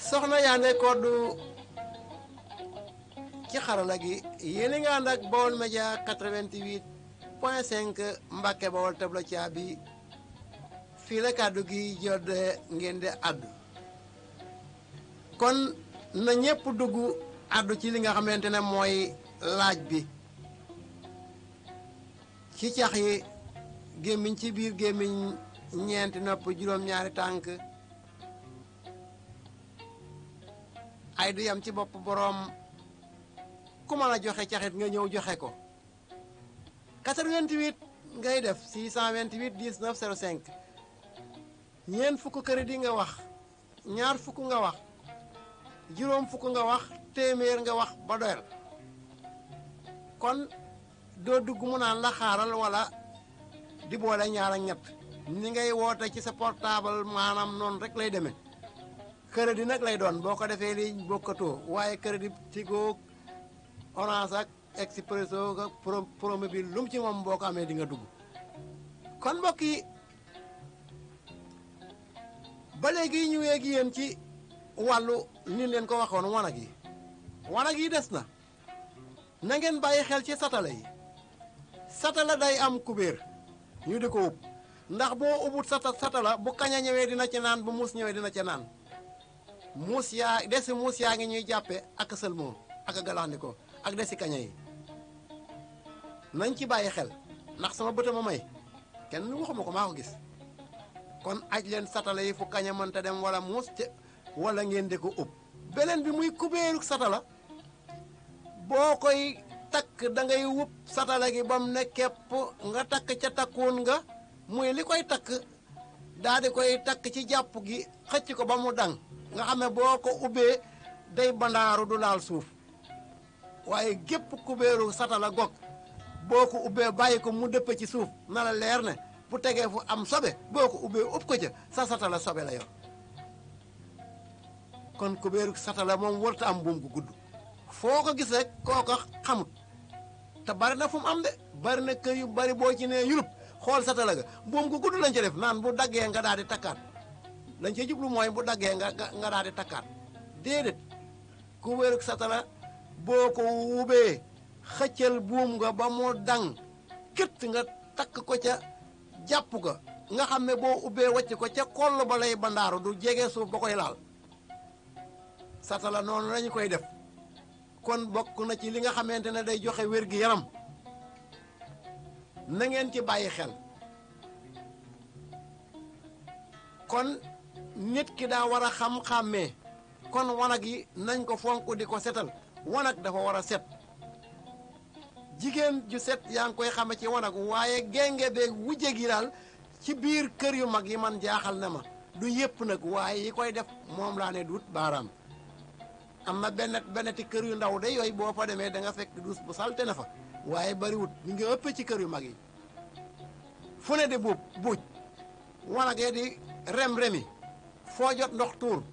soxna Yandé Codou ci xarala gi yéen a ngi ànd ak Baol Média 88 point 5 Mbàkke Bawol tabla caabi fii la kàddu gi jodde ngeen di addu kon na ñépp dugg addu ci li nga xamante ne mooy laaj bi ci cax yi gémmiñ ci biir gémmiñ ñeenti nopp juróom-ñaari tànk ay du yam ci bopp boroom ku mën a joxe caxit nga ñëw joxe ko 88 ngay def 628 19 05 ñeent fukk crédit nga wax ñaar fukk nga wax juróom fukk nga wax téeméer nga wax ba doyal kon doo dugg mu naan la xaaral wala di boole ñaar ak ñett ni ngay woote ci sa portable maanaam noonu rek lay demee crédit nag lay doon boo ko defee li bokkatoo waaye crédit Tigo Orange ak Expresso ak Promobile lu mu ci moom boo ko amee di nga dugg kon mbokk yi ba léegi ñu weeg yéen ci wàllu ni leen ko waxoon wanag yi des na ngeen bàyyi xel ci satala yi satala day am kubéer ñu di ko ub ndax boo ubut satala bu kaña ñëwee dina ci naan bu muus ñëwee dina ci naan muus yaa ngi ñuy jàppe ak sëlmoo ak galaxndiko ak desi kaña yi nañ ci bàyyi xel ndax sama bëta ma may kenn waxuma ko maa ko gis kon aj leen satala yi fu kaña mënta dem wala muus wala ngeen di ko ub beneen bi muy kubéeru satala boo koy takk da ngay wub satala gi bam ne kepp nga takk ca takkuun nga muy li koy takk daal di koy takk ci jàpp gi xëcc ko ba mu dang nga xam ne boo ko ubbee day bandaaru du laal suuf waaye gépp kubéeru satala gog boo ko ubbee bàyyi ko mu dëpp ci suuf na la leer ne bu tegee fu am sobe boo ko ubbee ub ko ca sa satala sobe la yor kon kubéeru satala moom warta am buum gu gudd foo ko gis rek kooko xamut te bari na fu mu am de bari na kër yu bari boo ci nee yulub xool satala ga buum gu gudd lañ ca def naan bu daggee nga daal di takkaat lañ ca jublu mooy bu daggee nga daal di takkaat déedéet kubéeru satala boo ko wubee xëccal buum nga ba mu dang kët nga takk ko ca jàpp ga nga xam ne boo ubbee wàcc ko ca koll ba lay bandaaru du jege suuf ba koy laal satala noonu lañu koy def kon bokk na ci li nga xamante ne day joxe wér gi yaram na ngeen ci bàyyi xel kon nit ki daa war a xam-xàmmee kon wanag yi nañ ko fonk di ko setal wanag dafa war a set jigéen ju set yaa ngi koy xame ci wanag waaye genge beeg wujje gi daal ci biir kër yu mag yi man jaaxal na ma du yépp nag waaye yi koy def moom laa ne duut baaraam am na benneti kër yu ndaw de yooyu boo fa demee da nga fekk duus bu salte na fa waaye bariwut ñu ngi ëpp ci kër yu mag yi fu ne di buuj wanagee di rem-remi foo jot ndox tuur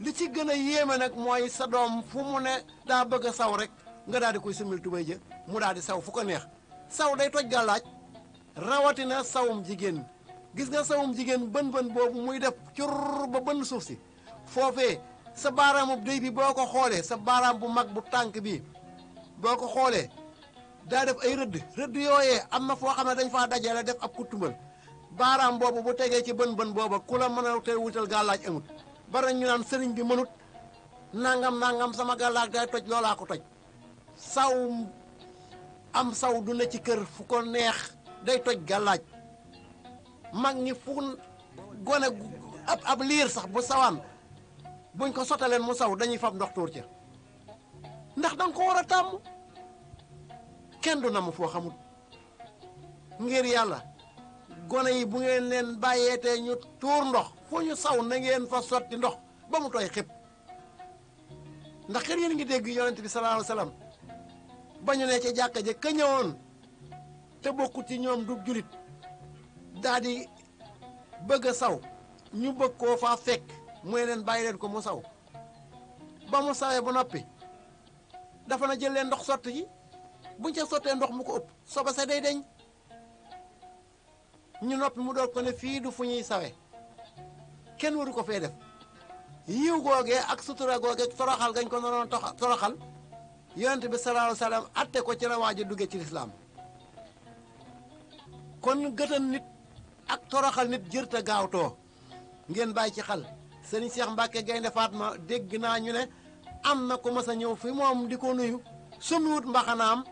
li ci gën a yéeme nag mooy sa doom fu mu ne daa bëgg a saw rek nga daal di koy sumil tubay jë mu daal di saw fu ko neex saw day toj gàllaaj rawatina sawum jigéen gis nga sawum jigéen bën boobu muy def cur ba bënn suuf si foofee sa baaraamu déy bi boo ko xoolee sa baaraam bu mag bu tànk bi boo ko xoolee daa def ay rëdd yooyee am na foo xam ne dañ faa dajale def ab kuttumbal baaraam boobu bu tegee ci bën booba ku la mën a te wutal gàllaaj amut bari ñu naan sëriñ bi mënut nangam sama gàllaaj day toj loolaa ko toj saw am saw du ne ci kër fu ko neex day toj gàllaaj mag ñi fu gone ab liir sax bu sawaan buñ ko sottaleen mu saw dañuy fab ndox tuur ca ndax danga ko war a tàmm kenn du na mu foo xamul ngir yàlla gone yi bu ngeen leen bàyyeetee ñu tuur ndox fu ñu saw na ngeen fa sotti ndox ba mu tooy xëpp ndax kër yéen ngi dégg yonent bi sallallahu alayhi wasallam ba ñu ne ca jàkka ja ka ñëwoon te bokkut ci ñoom du julit daa di bëgg a saw ñu bëgg koo faa fekk mooy leen bàyyi leen ko mu saw ba mu sawee ba noppi dafa na jël leen ndox sotti yi buñ ca sottee ndox mu ko ëpp soba sa day deñ ñu noppi mu doog ko ne fii du fu ñuy sawe kenn waru ko fee def yiw googee ak sutura googee toroxal gañ ko noonu toroxal yonent bi sallallahu alayhi wasallam atte ko ci la waaj a duggee ci lislaam kon gëtan nit ak toroxal nit jërta gaawtoo ngeen bàyyi ci xel sëriñ Cheikh Mbacke Gaynde Fatma dégg naa ñu ne am na ku mas a ñëw fi moom di ko nuyu summiwut mbaxanaam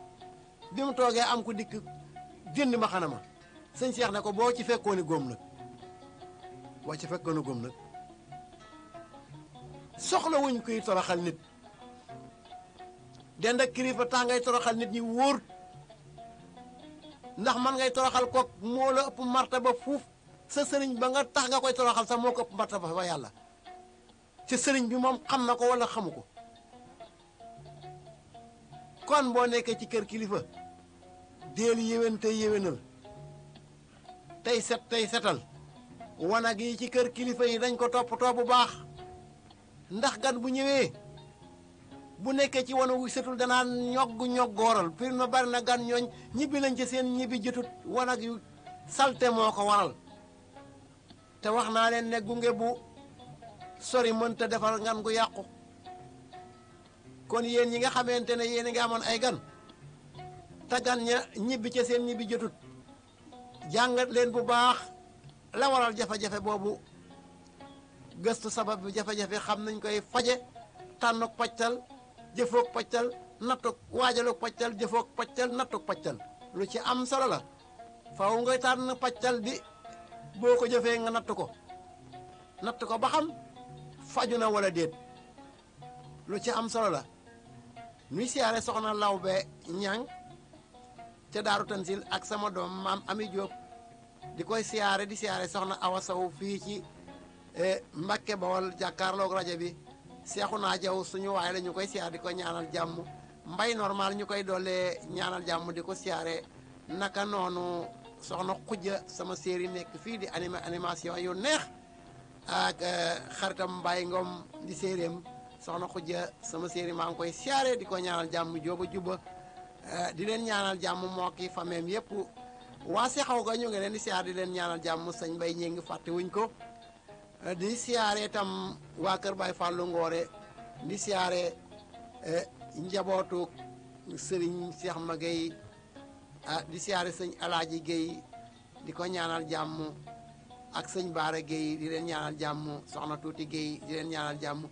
bi mu toogee am ku dikk jënd mbaxana ma sëñ Cheikh ne ko boo ci fekkooni góom nag boo ci fekkooni góom nag soxla wuñ koy toroxal nit dend ak kilifa tax ngay toroxal nit ñi wóor ndax man ngay toroxal kook moo la ëpp martaba fuuf sa sëriñ ba nga tax nga koy toroxal sax moo ko ëpp martaba fa yàlla ci sëriñ bi moom xam na ko wala xamu ko kon boo nekkee ci kër kilifa deel yéwén tey yéwénal tey set tey setal wanag yi ci kër kilifa yi dañ ko toppatoo bu baax ndax gan bu ñëwee bu nekkee ci wana wu setul danaa ñoggooral pir ma bari na gan ñooñ ñibbi nañ ci seen ñibbi jotut wanag yu salte moo ko waral te wax naa leen ne gunge bu sori mënta defar ngan gu yàqu kon yéen ñi nga xamante ne yéen a ngi amoon ay gan te gan ña ñibbi ca seen ñibbi jotut jàngat leen bu baax la waral jafe-jafe boobu gëstu sabab bi jafe-jafe xam nañ koy faje tànnuk paccal jëfoog paccal nattuk waajaluk paccal jëfoog paccal nattuk paccal lu ci am solo la faw ngay tànn paccal bi boo ko jëfee nga natt ko ba xam faju na wala déet lu ci am solo la nuy siyaare soxna Lawbe Ñang ca Daaru Tansil ak sama doom maam Ami Jóob di koy siyaare di siyaare soxna Awa Sow fii ci Mbàkke Bawol jàkkaarloog rajo bi Seexuna Jaw suñu waay la ñu koy siyaare di ko ñaanal jàmm mbay normal ñu koy doolee ñaanal jàmm di ko siyaare naka noonu soxna Xujja sama série nekk fii di animation yu neex ak xaritam Mbaye Ngom di séeréem soxna Xujja sama série maa ngi koy siyaare di ko ñaanal jàmm jóoba juba di leen ñaanal jàmm moo ki fameem yëpp waa Sexaw ga ñu ngi leen di siyaare di leen ñaanal jàmm sëñ Mbay ñi ngi fàtte wuñ ko di siyaare itam waa kër Baay Fàllu Ngoore di siyaare njabootu sëriñ Cheikh Ma Gueye di siyaare sëñ Alaaji Gueye di ko ñaanal jàmm ak sëñ Baara Gueye di leen ñaanal jàmm soxna Tuuti Gueye di leen ñaanal jàmm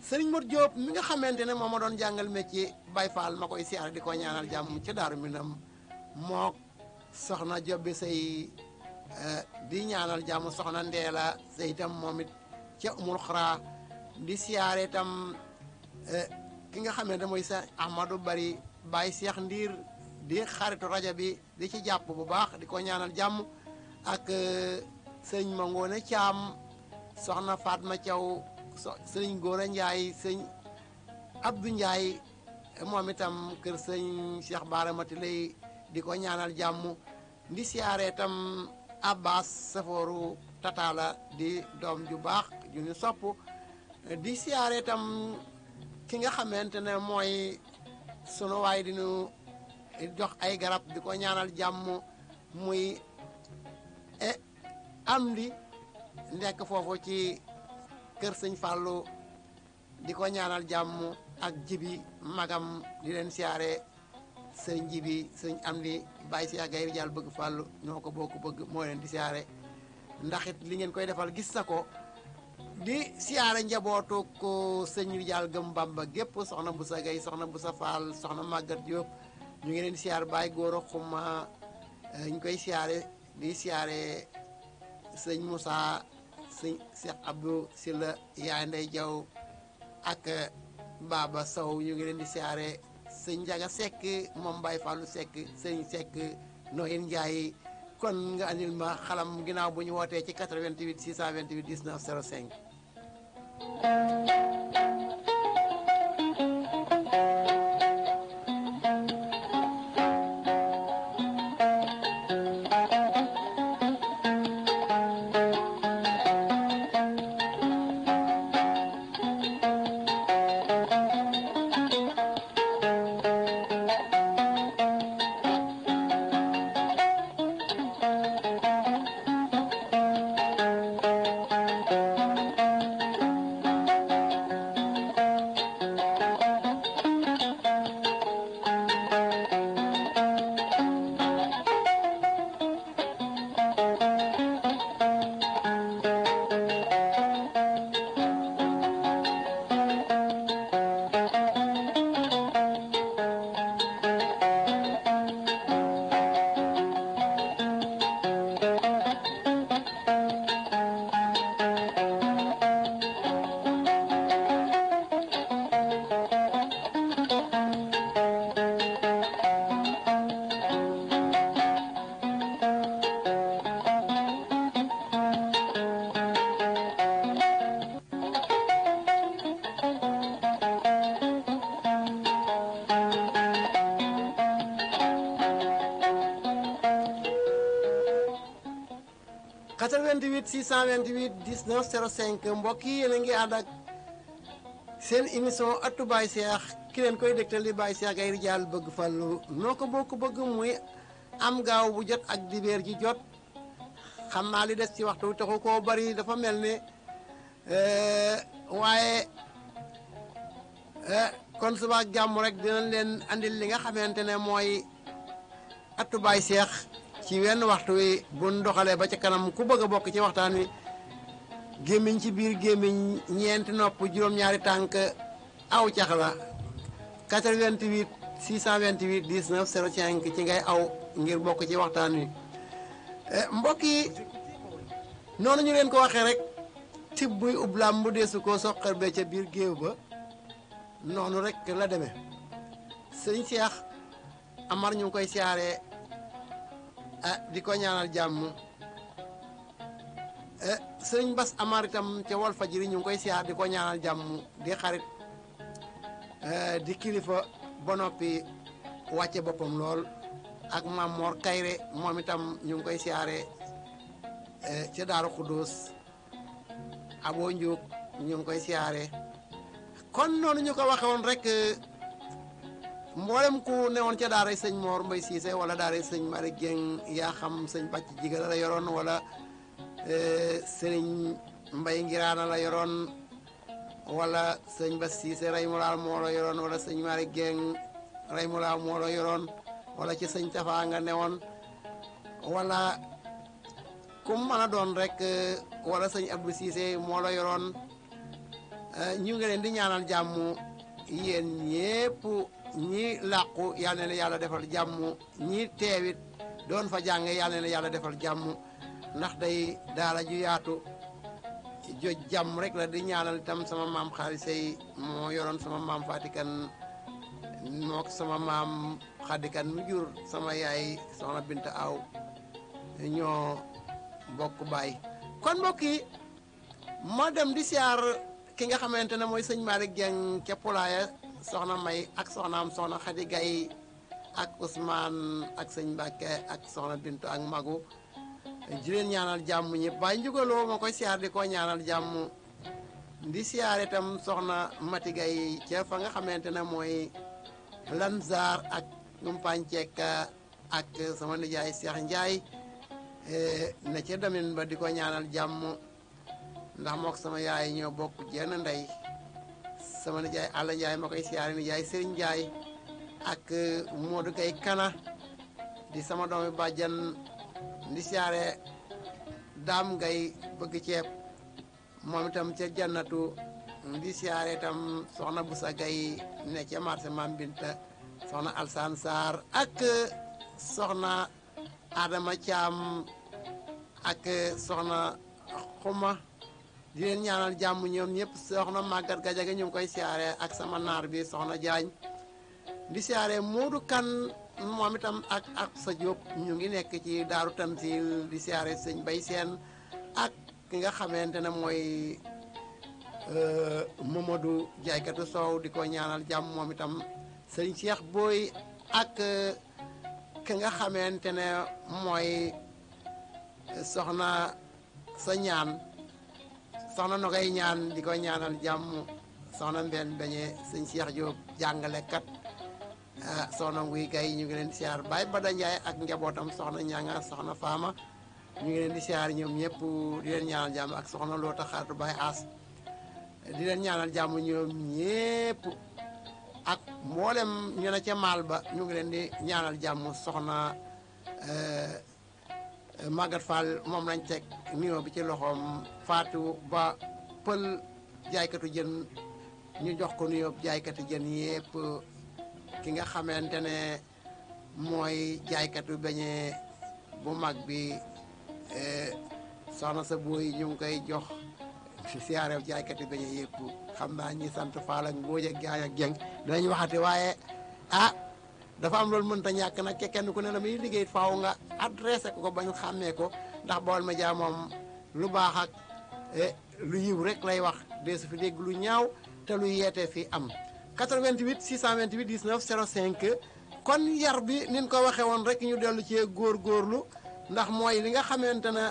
sëriñ Mor Diop mi nga xamante ne moom ma doon jàngal métier Baye Fall ma koy siyaare di ko ñaanal jàmm ci Daaru Minam moo soxna Jobbe say di ñaanal jàmm soxna Ndeela say itam moom it ca Umul Xara di siyaare itam ki nga xamante mooy sa Ahmadou Bari Baye Cheikh Ndiir di xaritu rajo bi di ci jàpp bu baax di ko ñaanal jàmm ak sëñ Mangoone Caam soxna Fatma Thiaw sëñ Góora Njaay sëñ Abdou Njaay moom itam kër sëñ Cheikh Baara Mati lay di ko ñaanal jàmm di siyaare itam Abbas safooru Tataala di doom ju baax ju ñu sopp di siyaare itam ki nga xamante ne mooy sunu waay di ñu jox ay garab di ko ñaanal jàmm muy am di nekk foofu ci kër sëñ Fallou di ko ñaanal jàmm ak jibi magam di leen siyaare sëñ jibi sëñ am di bàyyi si gay rijal bëgg Fallou ñoo ko bokk bëgg moo leen di siyaare ndax it li ngeen koy defal gis na ko di siyaare njabootu ko sëñ rijal gëm Bamba gépp soxna Busa Gay soxna Busa Fall soxna Magat Diop ñu ngi leen di siyaare Baye Góora Xuma ñu koy siyaare di siyaare sëñ Moussa sëñ Cheikh Abdou Silla yaay Ndey Jaw ak Baba Sow ñu ngi leen di siyaare sëñ Njaga Seck moom Baye Fallou Seck sëñ Seck Noyin Ndiaye kon nga andil ma xalam ginnaaw bu ñu wootee ci 88 628 19 05 88 628 19 05 mbokk yi yéen a ngi ànd ak seen émission ëttu Baye Cheikh ki leen koy dégtal di Baye Cheikh Gaye Rijaal bëgg fallu noo ko bokk bëgg muy am gaaw bu jot ak dibeer ji jot xam naa li des ci waxtu taxu koo bari dafa mel ni waaye kon suba ak jàmm rek dinañ leen andil li nga xamante ne mooy ëttu Baye Cheikh ci wenn waxtu wi bu ndoxalee ba ca kanam ku bëgg a bokk ci waxtaan wi gémmiñ ci biir gémmiñ ñeenti nopp juróom-ñaari tànk aw cax la 88 628 19 05 ci ngay aw ngir bokk ci waxtaan wi mbokk yi noonu ñu leen ko waxee rek tib buy ub làmb deesu ko soqar be ca biir géew ba noonu rek la demee sëñ Cheikh Amar ñu ngi koy siyaaree di ko ñaanal jàmm sëñ Bas Amar itam ca Walfadjri ñu ngi koy siyaar di ko ñaanal jàmm di xarit di kilifa ba noppi wàcce boppam lool ak Maam Mor Kayre moom itam ñu ngi koy siyaare ca Daaru Xuddoos Abo Njuug ñu ngi koy siyaare kon noonu ñu ko waxe woon rek mboolem ku newoon ca daaray sëñ Mor Mbay Siise wala daaray sëñ Mari Geng yaa xam sëñ Bàcc Jigal la yoroon wala sëriñ Mbay Ngiraana la yoroon wala sëñ Bas Siise ray mu laal moo la yoroon wala sëñ Mari Geng ray mu laal moo la yoroon wala ci sëñ Tafa nga newoon wala kum mën a doon rek wala sëñ Abdou Siise moo la yoroon ñu ngi leen di ñaanal jàmm yéen ñépp ñi làqu yal na yàlla defal jàmm ñi teewit doon fa jàng yal na yàlla defal jàmm ndax day daara ju yaatu joj jàmm rek la di ñaanal itam sama maam xaalisey moo yoroon sama maam Fatikan mook sama maam Xadikan mu jur sama yaay soxna Binta Aw ñoo bokk baay kon mbokk yi ma dem di siyaar ki nga xamante ne mooy sëñ Malick Dieng ca Pulaaya soxna May ak soxnaam soxna Xadi Gay ak Ousmane ak sëñ Mbàkke ak soxna Bintu ak Magu di leen ñaanal jàmm ñëpp waaye njugaloo ma koy siyaar di ko ñaanal jàmm di siyaar itam soxna Mati Gay ca fa nga xamante ne mooy Lansar ak Numpaañ Cekka ak sama nijaay Cheikh Ndiaye ne ca domaine ba di ko ñaanal jàmm ndax mook sama yaay ñoo bokk jenn ndey sama nijaay Alla Ndiaye ma koy siyaare nijaay Serigne Ndiaye ak Modou Gay Kana di sama doomi bàjjan di siyaare Daam Gay bëgg ceeb moom itam ca jannatu di siyaare itam soxna Busa Gay ne ca marché Mam Binta soxna Alsaan Sarr ak soxna Adama Thiam ak soxna Xuma di leen ñaanal jàmm ñoom ñëpp soxna Màggat Gajaga ñu ngi koy siyaare ak sama naar bi soxna Jaañ di siyaare Moodu Kan moom itam ak sa Jóob ñu ngi nekk ci Daaru Tansil di siyaare sëñ Bay Seen ak ki nga xamante ne mooy Mamadou jaaykatu soow di ko ñaanal jàmm moom itam sëñ Cheikh Booy ak ki nga xamante ne mooy soxna sa ñaan soxna Nogay ñaan di ko ñaanal jàmm soxna Mbène Beñe sëñ Cheikh Diop jàngalekat soxna Nguy Gay ñu ngi leen di siyaar Baye Bada Ndiaye ak njabootam soxna Ñanga soxna Faama ñu ngi leen di siyaar ñoom ñëpp di leen ñaanal jàmm ak soxna Loota Xaatu Baye As di leen ñaanal jàmm ñoom ñëpp ak mboolem ñu ne ca maal ba ñu ngi leen di ñaanal jàmm soxna Magat Fall moom lañ teg nuyoo bi ci loxoom Fatou Ba pël jaaykatu jën ñu jox ko nuyoo jaaykatu jën yëpp ki nga xamante ne mooy jaaykatu beñe bu mag bi soxna sa booy ñu ngi koy jox siyaarew jaaykatu beñe yëpp xam naa ñi sant Fall ak Mbóoj ak Gaay ak Jeng dinañ waxati waaye dafa am loolu mënta ñàkk nag kenn ku ne la muy liggéey faaw nga adressé ko bañ xàmmee ko ndax Baolmedias moom lu baax ak lu yiw rek lay wax dee su fi dégg lu ñaaw te lu yeete fi am 88 628 19 05 kon yar bi nin ko waxee woon rek ñu dellu ci góorgóorlu ndax mooy li nga xamante ne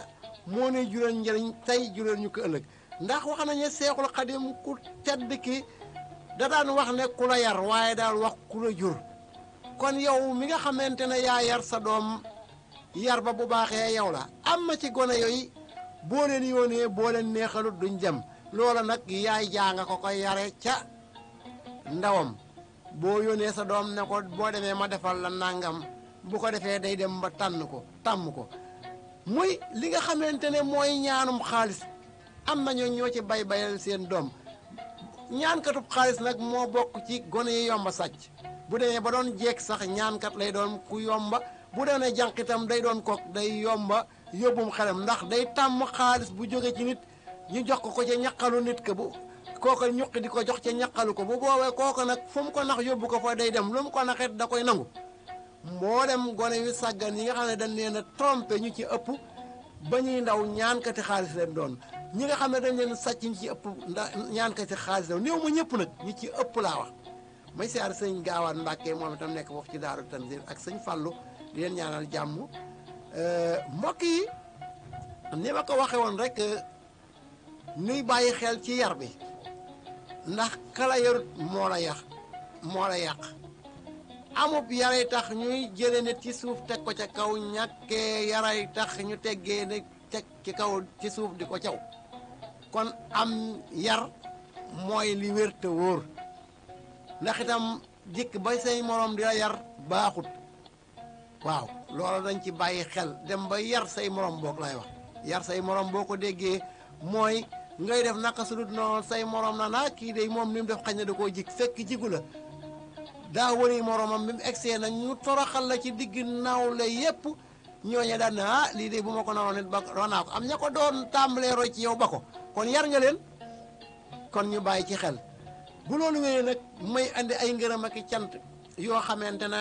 moo ne jural njëriñ tey jural ñu ko ëllëg ndax wax nañu Seexul Xadim ku tedd ki da daan wax ne ku la yar waaye daal wax ku la jur kon yow mi nga xamante ne yaa yar sa doom yar ba bu baaxee yow la am na ci gone yooyu boo leen yónnee boo leen neexalut duñ dem loola nag yaay jaa nga ko koy yare ca ndawam boo yónnee sa doom ne ko boo demee ma defal la nangam bu ko defee day dem ba tànn ko tàmm ko muy li nga xamante ne mooy ñaanum xaalis am na ñoo ci bayal seen doom ñaankatub xaalis nag moo bokk ci gone yi yomba sàcc bu demee ba doon jeeg sax ñaankat lay doon ku yomba bu doonee jànq itam day doon kook day yomba yóbbum xelam ndax day tàmm xaalis bu jóge ci nit ñu jox ko ca ñaqalu nit ka bu kooka ñuqi di ko jox ca ñaqalu ko bu boobee kooka nag fu mu ko nax yóbbu ko fa day dem lu mu ko naxit da koy nangu mboolem gone yu sàggan yi nga xam ne dañ leen a trompé ñu ci ëpp ba ñuy ndaw ñaankati xaalis leen doon ñi nga xam ne dañ leen sàcc ñu ci ëpp ñaankati xaalis leen néew ma ñëpp nag ñi ci ëpp laa wax may siyaar sëñ Gaawaan Mbàkke moom itam nekk foofu ci Daaru Tanzil ak sëñ Fàllu di leen ñaanal jàmm mbokk yi ni ma ko waxe woon rek nuy bàyyi xel ci yar bi ndax kala yarut moo la yàq amub yaray tax ñuy jële nit ci suuf teg ko ca kaw ñàkkee yaray tax ñu teggee ne teg ci kaw ci suuf di ko caw kon am yar mooy li wér te wóor ndax itam jikk ba say morom di la yar baaxut waaw loolu dañ ci bàyyi xel dem ba yar say morom boog lay wax yar say morom boo ko déggee mooy ngay def naka su dul noonu say morom na naa kii de moom ni mu def xañ na da koo jik fekk jigu la daa wëri moromam bi mu egsee nag ñu toroxal la ci digg nawle yépp ñooñe daan na lii de bu ma ko naroon nit ba ronaa ko am ña ko doon tàmbalee roy ci yow ba ko kon yar nga leen kon ñu bàyyi ci xel bu loolu wéyee nag may andi ay ngërëm ak i cant yoo xamante ne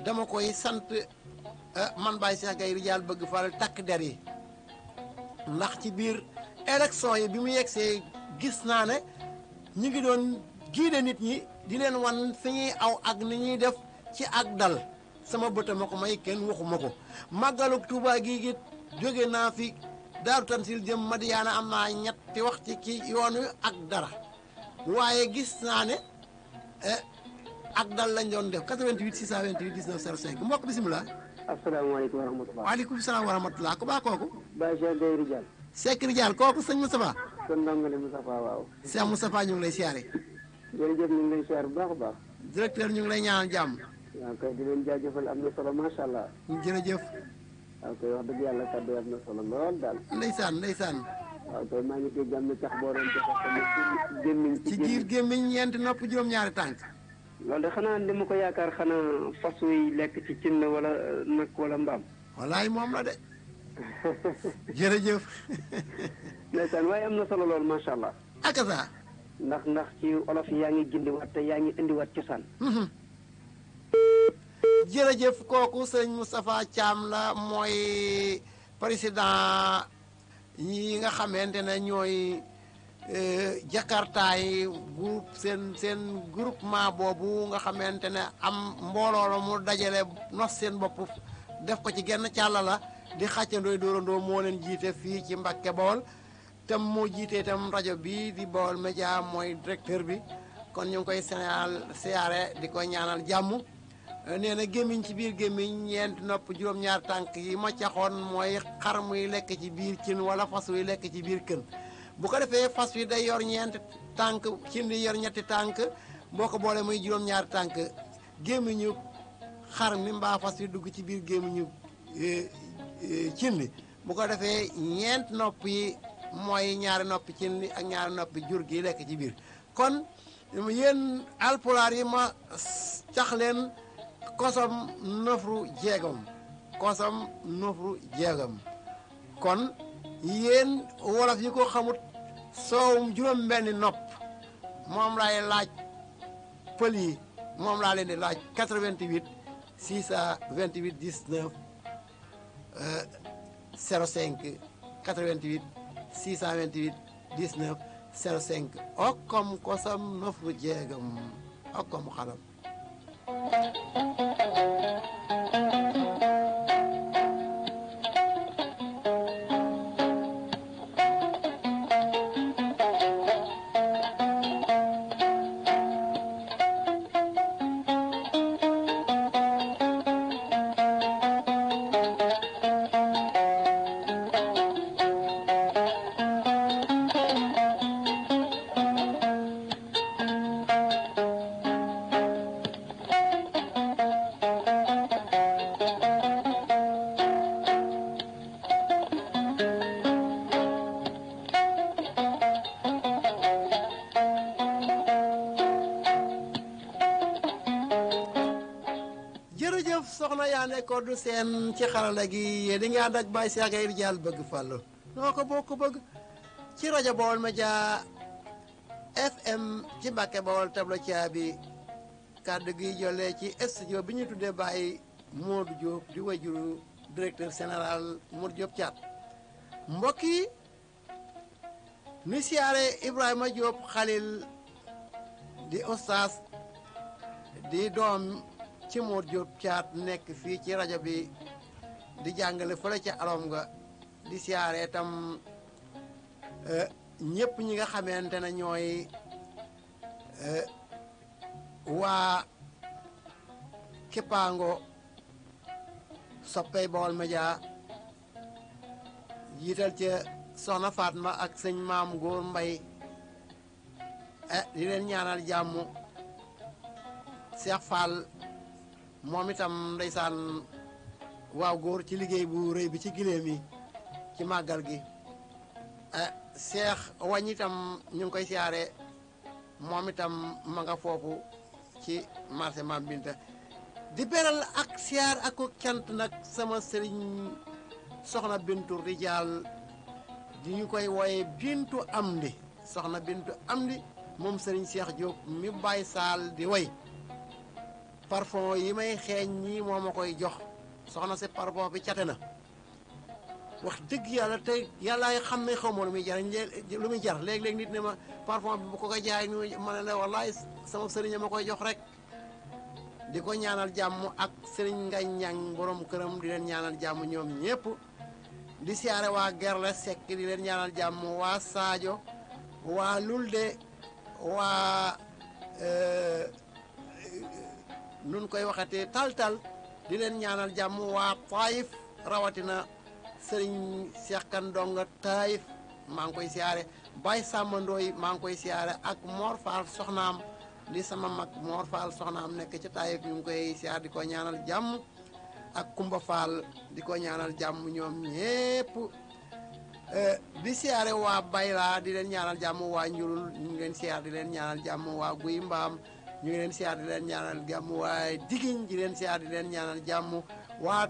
dama koy sant man Baye Cheikh Gaye Ridial bëgg faral takk der yi ndax ci biir élection yi bi mu yegsee gis naa ne ñu ngi doon giide nit ñi di leen wan fi ñuy aw ak ni ñuy def ci ak dal sama bëta ma ko may kenn waxuma ko màggalu Tuubaa gi jóge naa fi Daaru Tansil jëm Madiyaana am naa ñetti waxtu ci yoon wi ak dara waaye gis naa ne ak dal lañ doon def 88 628 19 05 mbokk bisimilah. asalaamaaleykum wa rahmatulah. waaleykum salaam wa rahmatulah ku baax kooku. Baye Cheikh Gaye Ridial. Seck Ridial kooku sëñ Moustapha. kon ndongole Moustapha waaw. Cheikh Moustapha ñu ngi lay siyaare. jërëjëf ñu ngi lay siyaar bu baax a baax. directeur ñu ngi lay ñaanal jàmm. waaw kay di leen jaajëfal am na solo macha allah. jërëjëf. waaw kay wax dëgg yàlla kàddu am na solo lool daal. ndeysaan. waaw kay maa ngi dégg am na cax boo doon joxe tamit ci gémmiñ. ci giir gémmiñ ñeenti nopp juróom-ñaari tànk. loolu de xanaa li ma ko yaakaar xanaa fas wuy lekk ci cin la wala nag wala mbaam. wallaay moom la de. jërëjëf. ndeysaan waaye am na solo lool macha allah. akasa. ndax ci olof yaa ngi gindiwaat te yaa ngi indiwaat cosaan. jërëjëf kooku sëñ Moustapha Thiam la mooy président yi nga xamante ne ñooy Jakarta yi groupe seen groupement boobu nga xamante ne am mbooloo la mu dajale nos seen bopp def ko ci genn càlla la di xàccandooy dóorandoo moo leen jiite fii ci Mbàkke Bawol tam moo jiite itam rajo bi di Bawol Média mooy directeur bi kon ñu ngi koy siyaare di koy ñaanal jàmm nee na gémmiñ ci biir gémmiñ ñeenti nopp juróom-ñaar tànk yi ma caxoon mooy xar muy lekk ci biir cin wala fas wuy lekk ci biir kën bu ko defee fas wi day yor ñeenti tànk cin di yor ñetti tànk boo ko boole muy juróom-ñaar tànk gémmiñu xar mi mbaa fas wi dugg ci biir gémmiñu cin li bu ko defee ñeenti nopp yi mooy ñaari noppi cin li ak ñaari noppi jur gi lekk ci biir kon yéen alpulaar yi ma cax leen kosom nofru jeegam kon yéen wolof yi ko xamut soowum juróom benni nopp moom laay laaj pël yi moom laa leen di laaj 88 628 19 05 88 628 19 05 okkom kosom nofru jeegam okkom xalam Sané Kodou Sène ci xarala gi di nga ànd ak Baye Cheikh Gaye Rijaal bëgg fàllu noo ko bokk bëgg ci rajo Baol Média FM ci Mbàkke Bawol tablo caabi kàddu gi jollee ci studio bi ñu tuddee Baye Modou Diop di wajuru directeur général Modou Diop Thiat mbokk yi nu siyaare Ibrahima Diop Khalil di oustaz di doom ci Modou Diop Thiat nekk fii ci rajo bi di jàngale fële ca alom nga di siyaare tam ñëpp ñi nga xamante ne ñooy waa Kippaango soppey Baol Média jiital ca soxna Fatma ak sëñ maam góor mbay di leen ñaanal jàmm Cheikh Fall moom itam ndeysaan waaw góor ci liggéey bu rëy bi ci giléem yi ci màggal gi Cheikh wañ itam ñu ngi koy siyaare moom itam ma nga foofu ci marché Mame Binta di beral ak siyaar ak ko cant nag sama sëriñ soxna Bintu Rijaal di ñu koy wooye Bintu Amdi soxna Bintu Amdi moom sëriñ Cheikh Diop mi Baye Sall di way parfum yi may xeeñ ñii moo ma koy jox soxna si parfum bi cate na wax dëgg yàlla te yàllaay xam ne xaw ma lu muy jar léeg-léeg nit ne ma parfum bi bu ko jaay ma ne la wallaay sama sëriñ ma koy jox rek di ko ñaanal jàmm ak sëriñ Ngañ Ñang borom këram di leen ñaanal jàmm ñoom ñëpp di siyaare waa Gerle Seck di leen ñaanal jàmm waa Sadio waa Lulde waa nun koy waxatee tal di leen ñaanal jàmm waa Taïf rawatina sëriñ Cheikh Kan Donga Taïf maa ngi koy siyaare Baye Sàmmandooy maa ngi koy siyaare ak Mor Fall soxnaam di sama mag Mor Fall soxnaam nekk ci Taïf ñu ngi koy siyaare di ko ñaanal jàmm ak Kumba Fall di ko ñaanal jàmm ñoom ñépp di siyaare waa Bayla di leen ñaanal jàmm waa Njurul ñu ngi leen siyaare di leen ñaanal jàmm waa Guy Mbaam ñu ngi leen siyaar di leen ñaanal jàmm waaye Digiñ di leen siyaar di leen ñaanal jàmm waa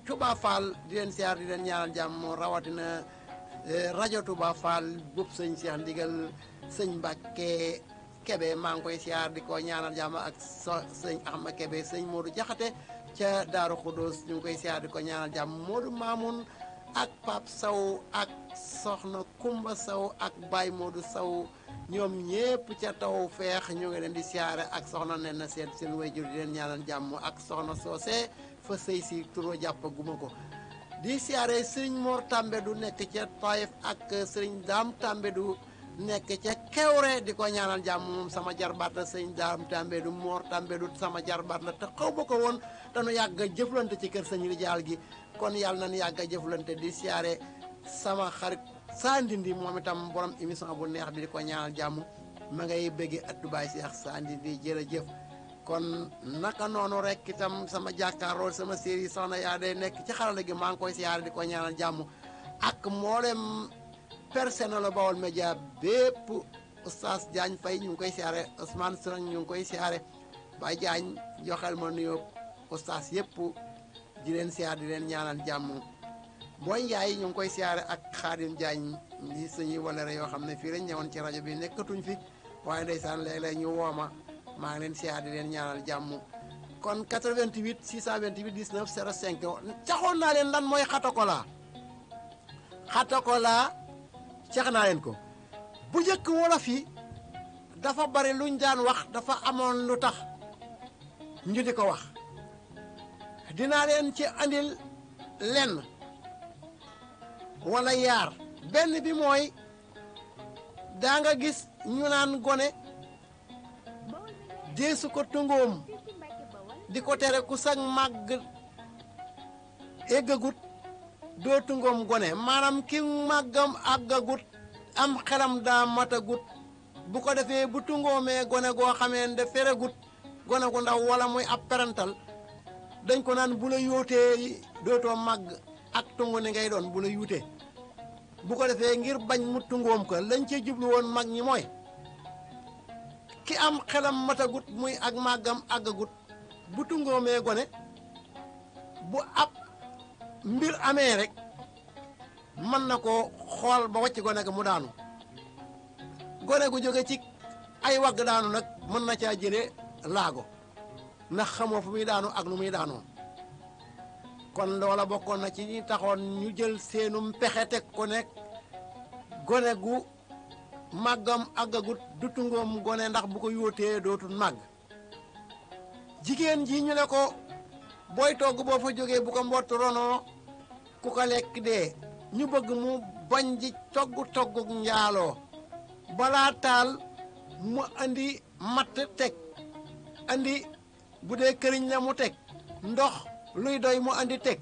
Touba Fall di leen siyaar di leen ñaanal jàmm rawatina rajo Touba Fall bub sëñ Cheikh Ndigal sëñ Mbàkke Kebe maa ngi koy siyaar di ko ñaanal jàmm ak sëñ Ahma Kebe sëñ Modou Jaxate ca Daaru Xudoos ñu ngi koy siyaar di ko ñaanal jàmm Modou Mamoun ak Pape Sow ak soxna Kumba Sow ak Baye Modou Sow ñoom ñépp ca taw feex ñu ngi leen di siyaare ak soxna nen na seen wayjur di leen ñaanal jàmm ak soxna soosé fa sëy si turo jàpp guma ko di siyaare sëriñ Mor Tambédou nekk ca Taïf ak sëriñ Daam Tambédou nekk ca Kewre di ko ñaanal jàmm moom sama jarbaat la sëriñ Daam Tambédou Mor Tambédou sama jarbaat la te xaw ba ko woon dañu yàgg a jëflante ci kër sëñ Rijaal gi kon yàlla nañu yàgg a jëflante di siyaare sama xarit Saa Ndindi moom itam borom émission bu neex bi di ko ñaanal jàmm ma ngay bëgge at Baye Cheikh Saa Ndindi jërëjëf kon naka noonu rek itam sama jàkkaarloo sama série soxna yaa day nekk ci xarala gi maa ngi koy siyaare di ko ñaanal jàmm ak mboolem personnel Baol Média bépp oustaz Diagne Faye ñu ngi koy siyaare Ousmane Sërang ñu ngi koy siyaare Baye Diagne joxel ma nuyoo oustaz yëpp di leen siyaare di leen ñaanal jàmm Boy Ndiaye ñu ngi koy siyaare ak Xaadim Diagne ñi suñuy walere yoo xam ne fii lañ ñëwoon ci rajo bi nekkatuñ fi waaye ndeysaan léeg-léeg ñu wooma maa ngi leen siyaare di leen ñaanal jàmm kon 88 628 19 05 caxoon naa leen lan mooy xatakola cax naa leen ko bu njëkk wolof yi dafa bari luñ daan wax dafa amoon lu tax ñu di ko wax dinaa leen ci andil lenn wala yaar benn bi mooy daa nga gis ñu naan gone deesu ko tungoom di ko tere ku sag màgg eggagut doo tungoom gone maanaam ki màggam àggagut am xelam daa matagut bu ko defee bu tungoomee gone goo xamee ne feregut gone gu ndaw wala muy ab parental dañ ko naan bu la yootee dootoo màgg ak tungu ni ngay doon bu la yuutee bu ko defee ngir bañ mu tungoom ko lañ cee jublu woon mag ñi mooy ki am xelam matagut muy ak màggam àggagut bu tungoomee gone bu ab mbir amee rek mën na ko xool ba wàcc gone ga mu daanu gone gu jóge ci ay wagg daanu nag mën na caa jëlee laago ndax xamoo fu muy daanu ak nu muy daanoo kon loola bokkoon na ci ñi taxoon ñu jël seenum pexe teg ko nekk gone gu màggam àggagut du tungoom gone ndax bu ko yóotee dootul màgg jigéen ji ñu ne ko booy togg boo fa jógee bu ko mbott ronoo ku ko lekk dee ñu bëgg mu bañ ji togg njaaloo balaa taal mu andi matt teg andi bu dee këriñ la mu teg ndox luy doy mu andi teg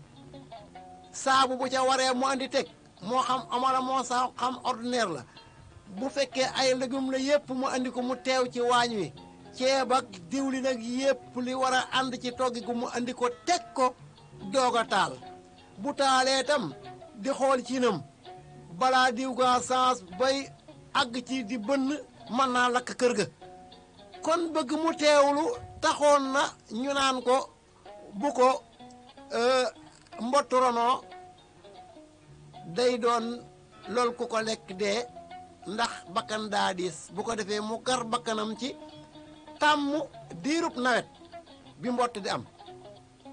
saabu bu ca waree mu andi teg moo xam amala moo sa xam ordinaire la bu fekkee ay légumes la yépp mu andi ko mu teew ci waañ wi ceeb ak diwlin ak yépp li war a ànd ci toggi gu mu andi ko teg ko doog a taal bu taalee tam di xool ci nam balaa diw ga sens bay àgg ci di bënn mën naa lakk kër ga kon bëgg mu teewlu taxoon na ñu naan ko bu ko mbott ronoo day doon lool ku ko lekk dee ndax bakkan daa diis bu ko defee mu gar bakkanam ci tàmm diirub nawet bi mbott di am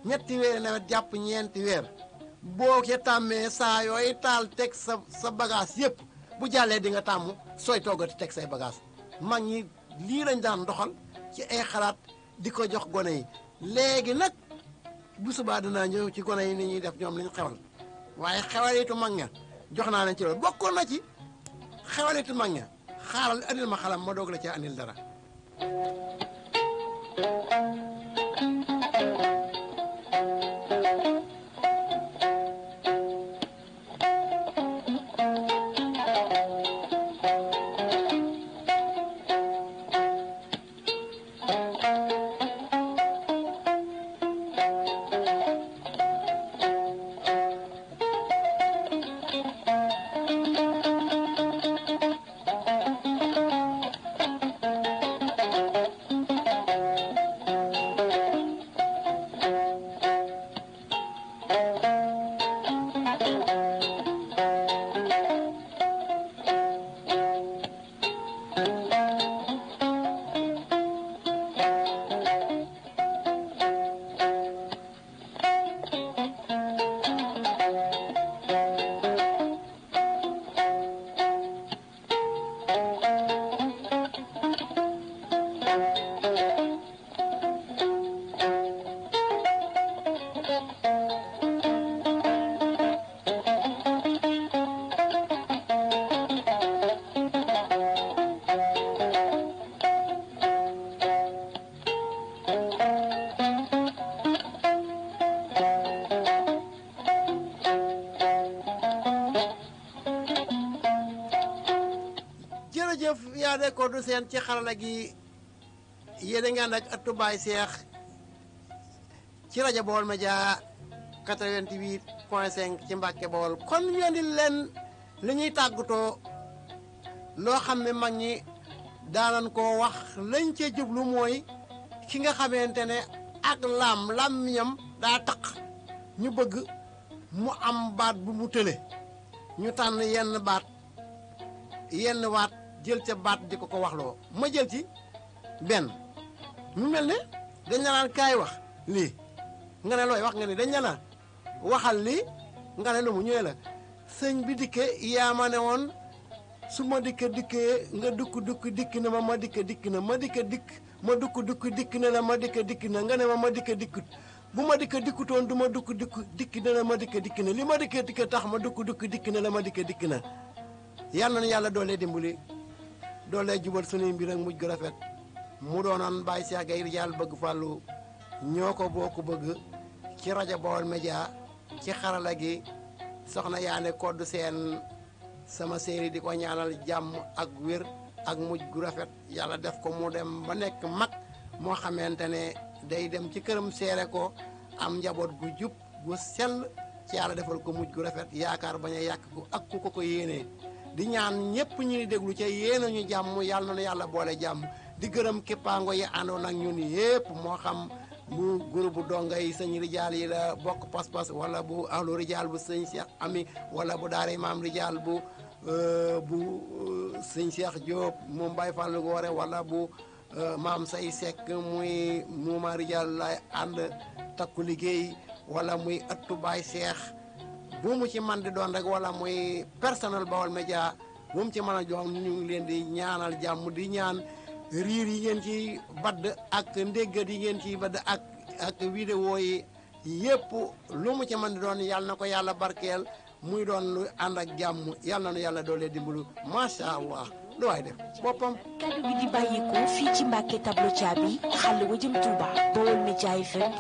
3 weeri nawet jàpp 4 weer boo ca tàmmee saa yooyu taal teg sa bagage yépp bu jàllee di nga tàmm sooy toggati teg say bagage mag ñi lii lañ daan doxal ci ay xalaat di ko jox gone yi léegi nag bu subaa dinaa ñëw ci gone yi ni ñuy def ñoom liñ xewal waaye xewalitu mag ña jox naa leen ci loolu bokkoon na ci xewalitu mag ña xaaral andil ma xalam ma doog la ci andil dara jërëjëf yaa de ko du seen ci xarala gi yéen a ngi ànd ak ëttu Baay Seex ci rajo Baol Média 88.5 ci Mbàkke Bawol kon ñu andi leen li ñuy tàggatoo loo xam ne mag ñi daanan koo wax lañ ca jublu mooy ki nga xamante ne ak làmmiñam daa taq ñu bëgg mu am baat bu mu tële ñu tànn yenn waat jël ca baat di ko waxloo ma jël ci benn mu mel ne dañ la naan kaay wax lii nga ne looy wax nga ne dañ la naan waxal lii nga ne lu mu ñëwee la sëñ bi dikke yaa ma ne woon su ma dikkee nga dikk na ma dikk na ma dikk ma dikk na la ma dikk na nga ne ma dikkut bu ma dikkutoon du ma dikk na la ma dikk na li ma dikk tax ma dikk na la ma dikk na yàlla na yàlla doolee dimbali doolee jubal sunuy mbir ak mujj gu rafet mu doonoon Baye Cheikh Gaye Rijaal bëgg fàllu ñoo ko bokk bëgg ci rajo Baol Média ci xarala gi soxna Yaane Koddu Seen sama série di ko ñaanal jàmm ak wér ak mujj gu rafet yàlla def ko mu dem ba nekk mag moo xamante ne day dem ci këram seere ko am njaboot gu jub gu sell ci yàlla defal ko mujj gu rafet yaakaar bañ a yàq ko ak ku ko yéenee di ñaan ñëpp ñuy déglu ca yéena ñu jàmm yàlla na yàlla boole jàmm di gërëm képpaango yi àndoon ak ñun yépp moo xam bu groupe donga yi sëñ rijaal yi la bokk pas-pas wala bu ahlu rijaal bu sëñ Cheikh Ami wala bu daara maam rijaal bu sëñ Cheikh Diop moom Baye Fall Goore wala bu maam say Seck muy muuma rijaal lay ànd takku liggéey wala muy ëttu Baye Cheikh bu mu ci man di doon rek wala muy personnel Baol Média bu mu ci mën a jox ñu ngi leen di ñaanal jàmm di ñaan riir yi ngeen ci badd ak ndéggat yi ngeen ci badd ak vidéo yi yëpp lu mu ci mën di doon yàlla na ko yàlla barkeel muy doon lu ànd ak jàmm yàlla na nu yàlla doolee dimbalu macha allah lu waay def boppam. kaddu gi di bàyyikoo fii ci Mbàkke tableau caabi xàll wa jëm Touba Baol Média FM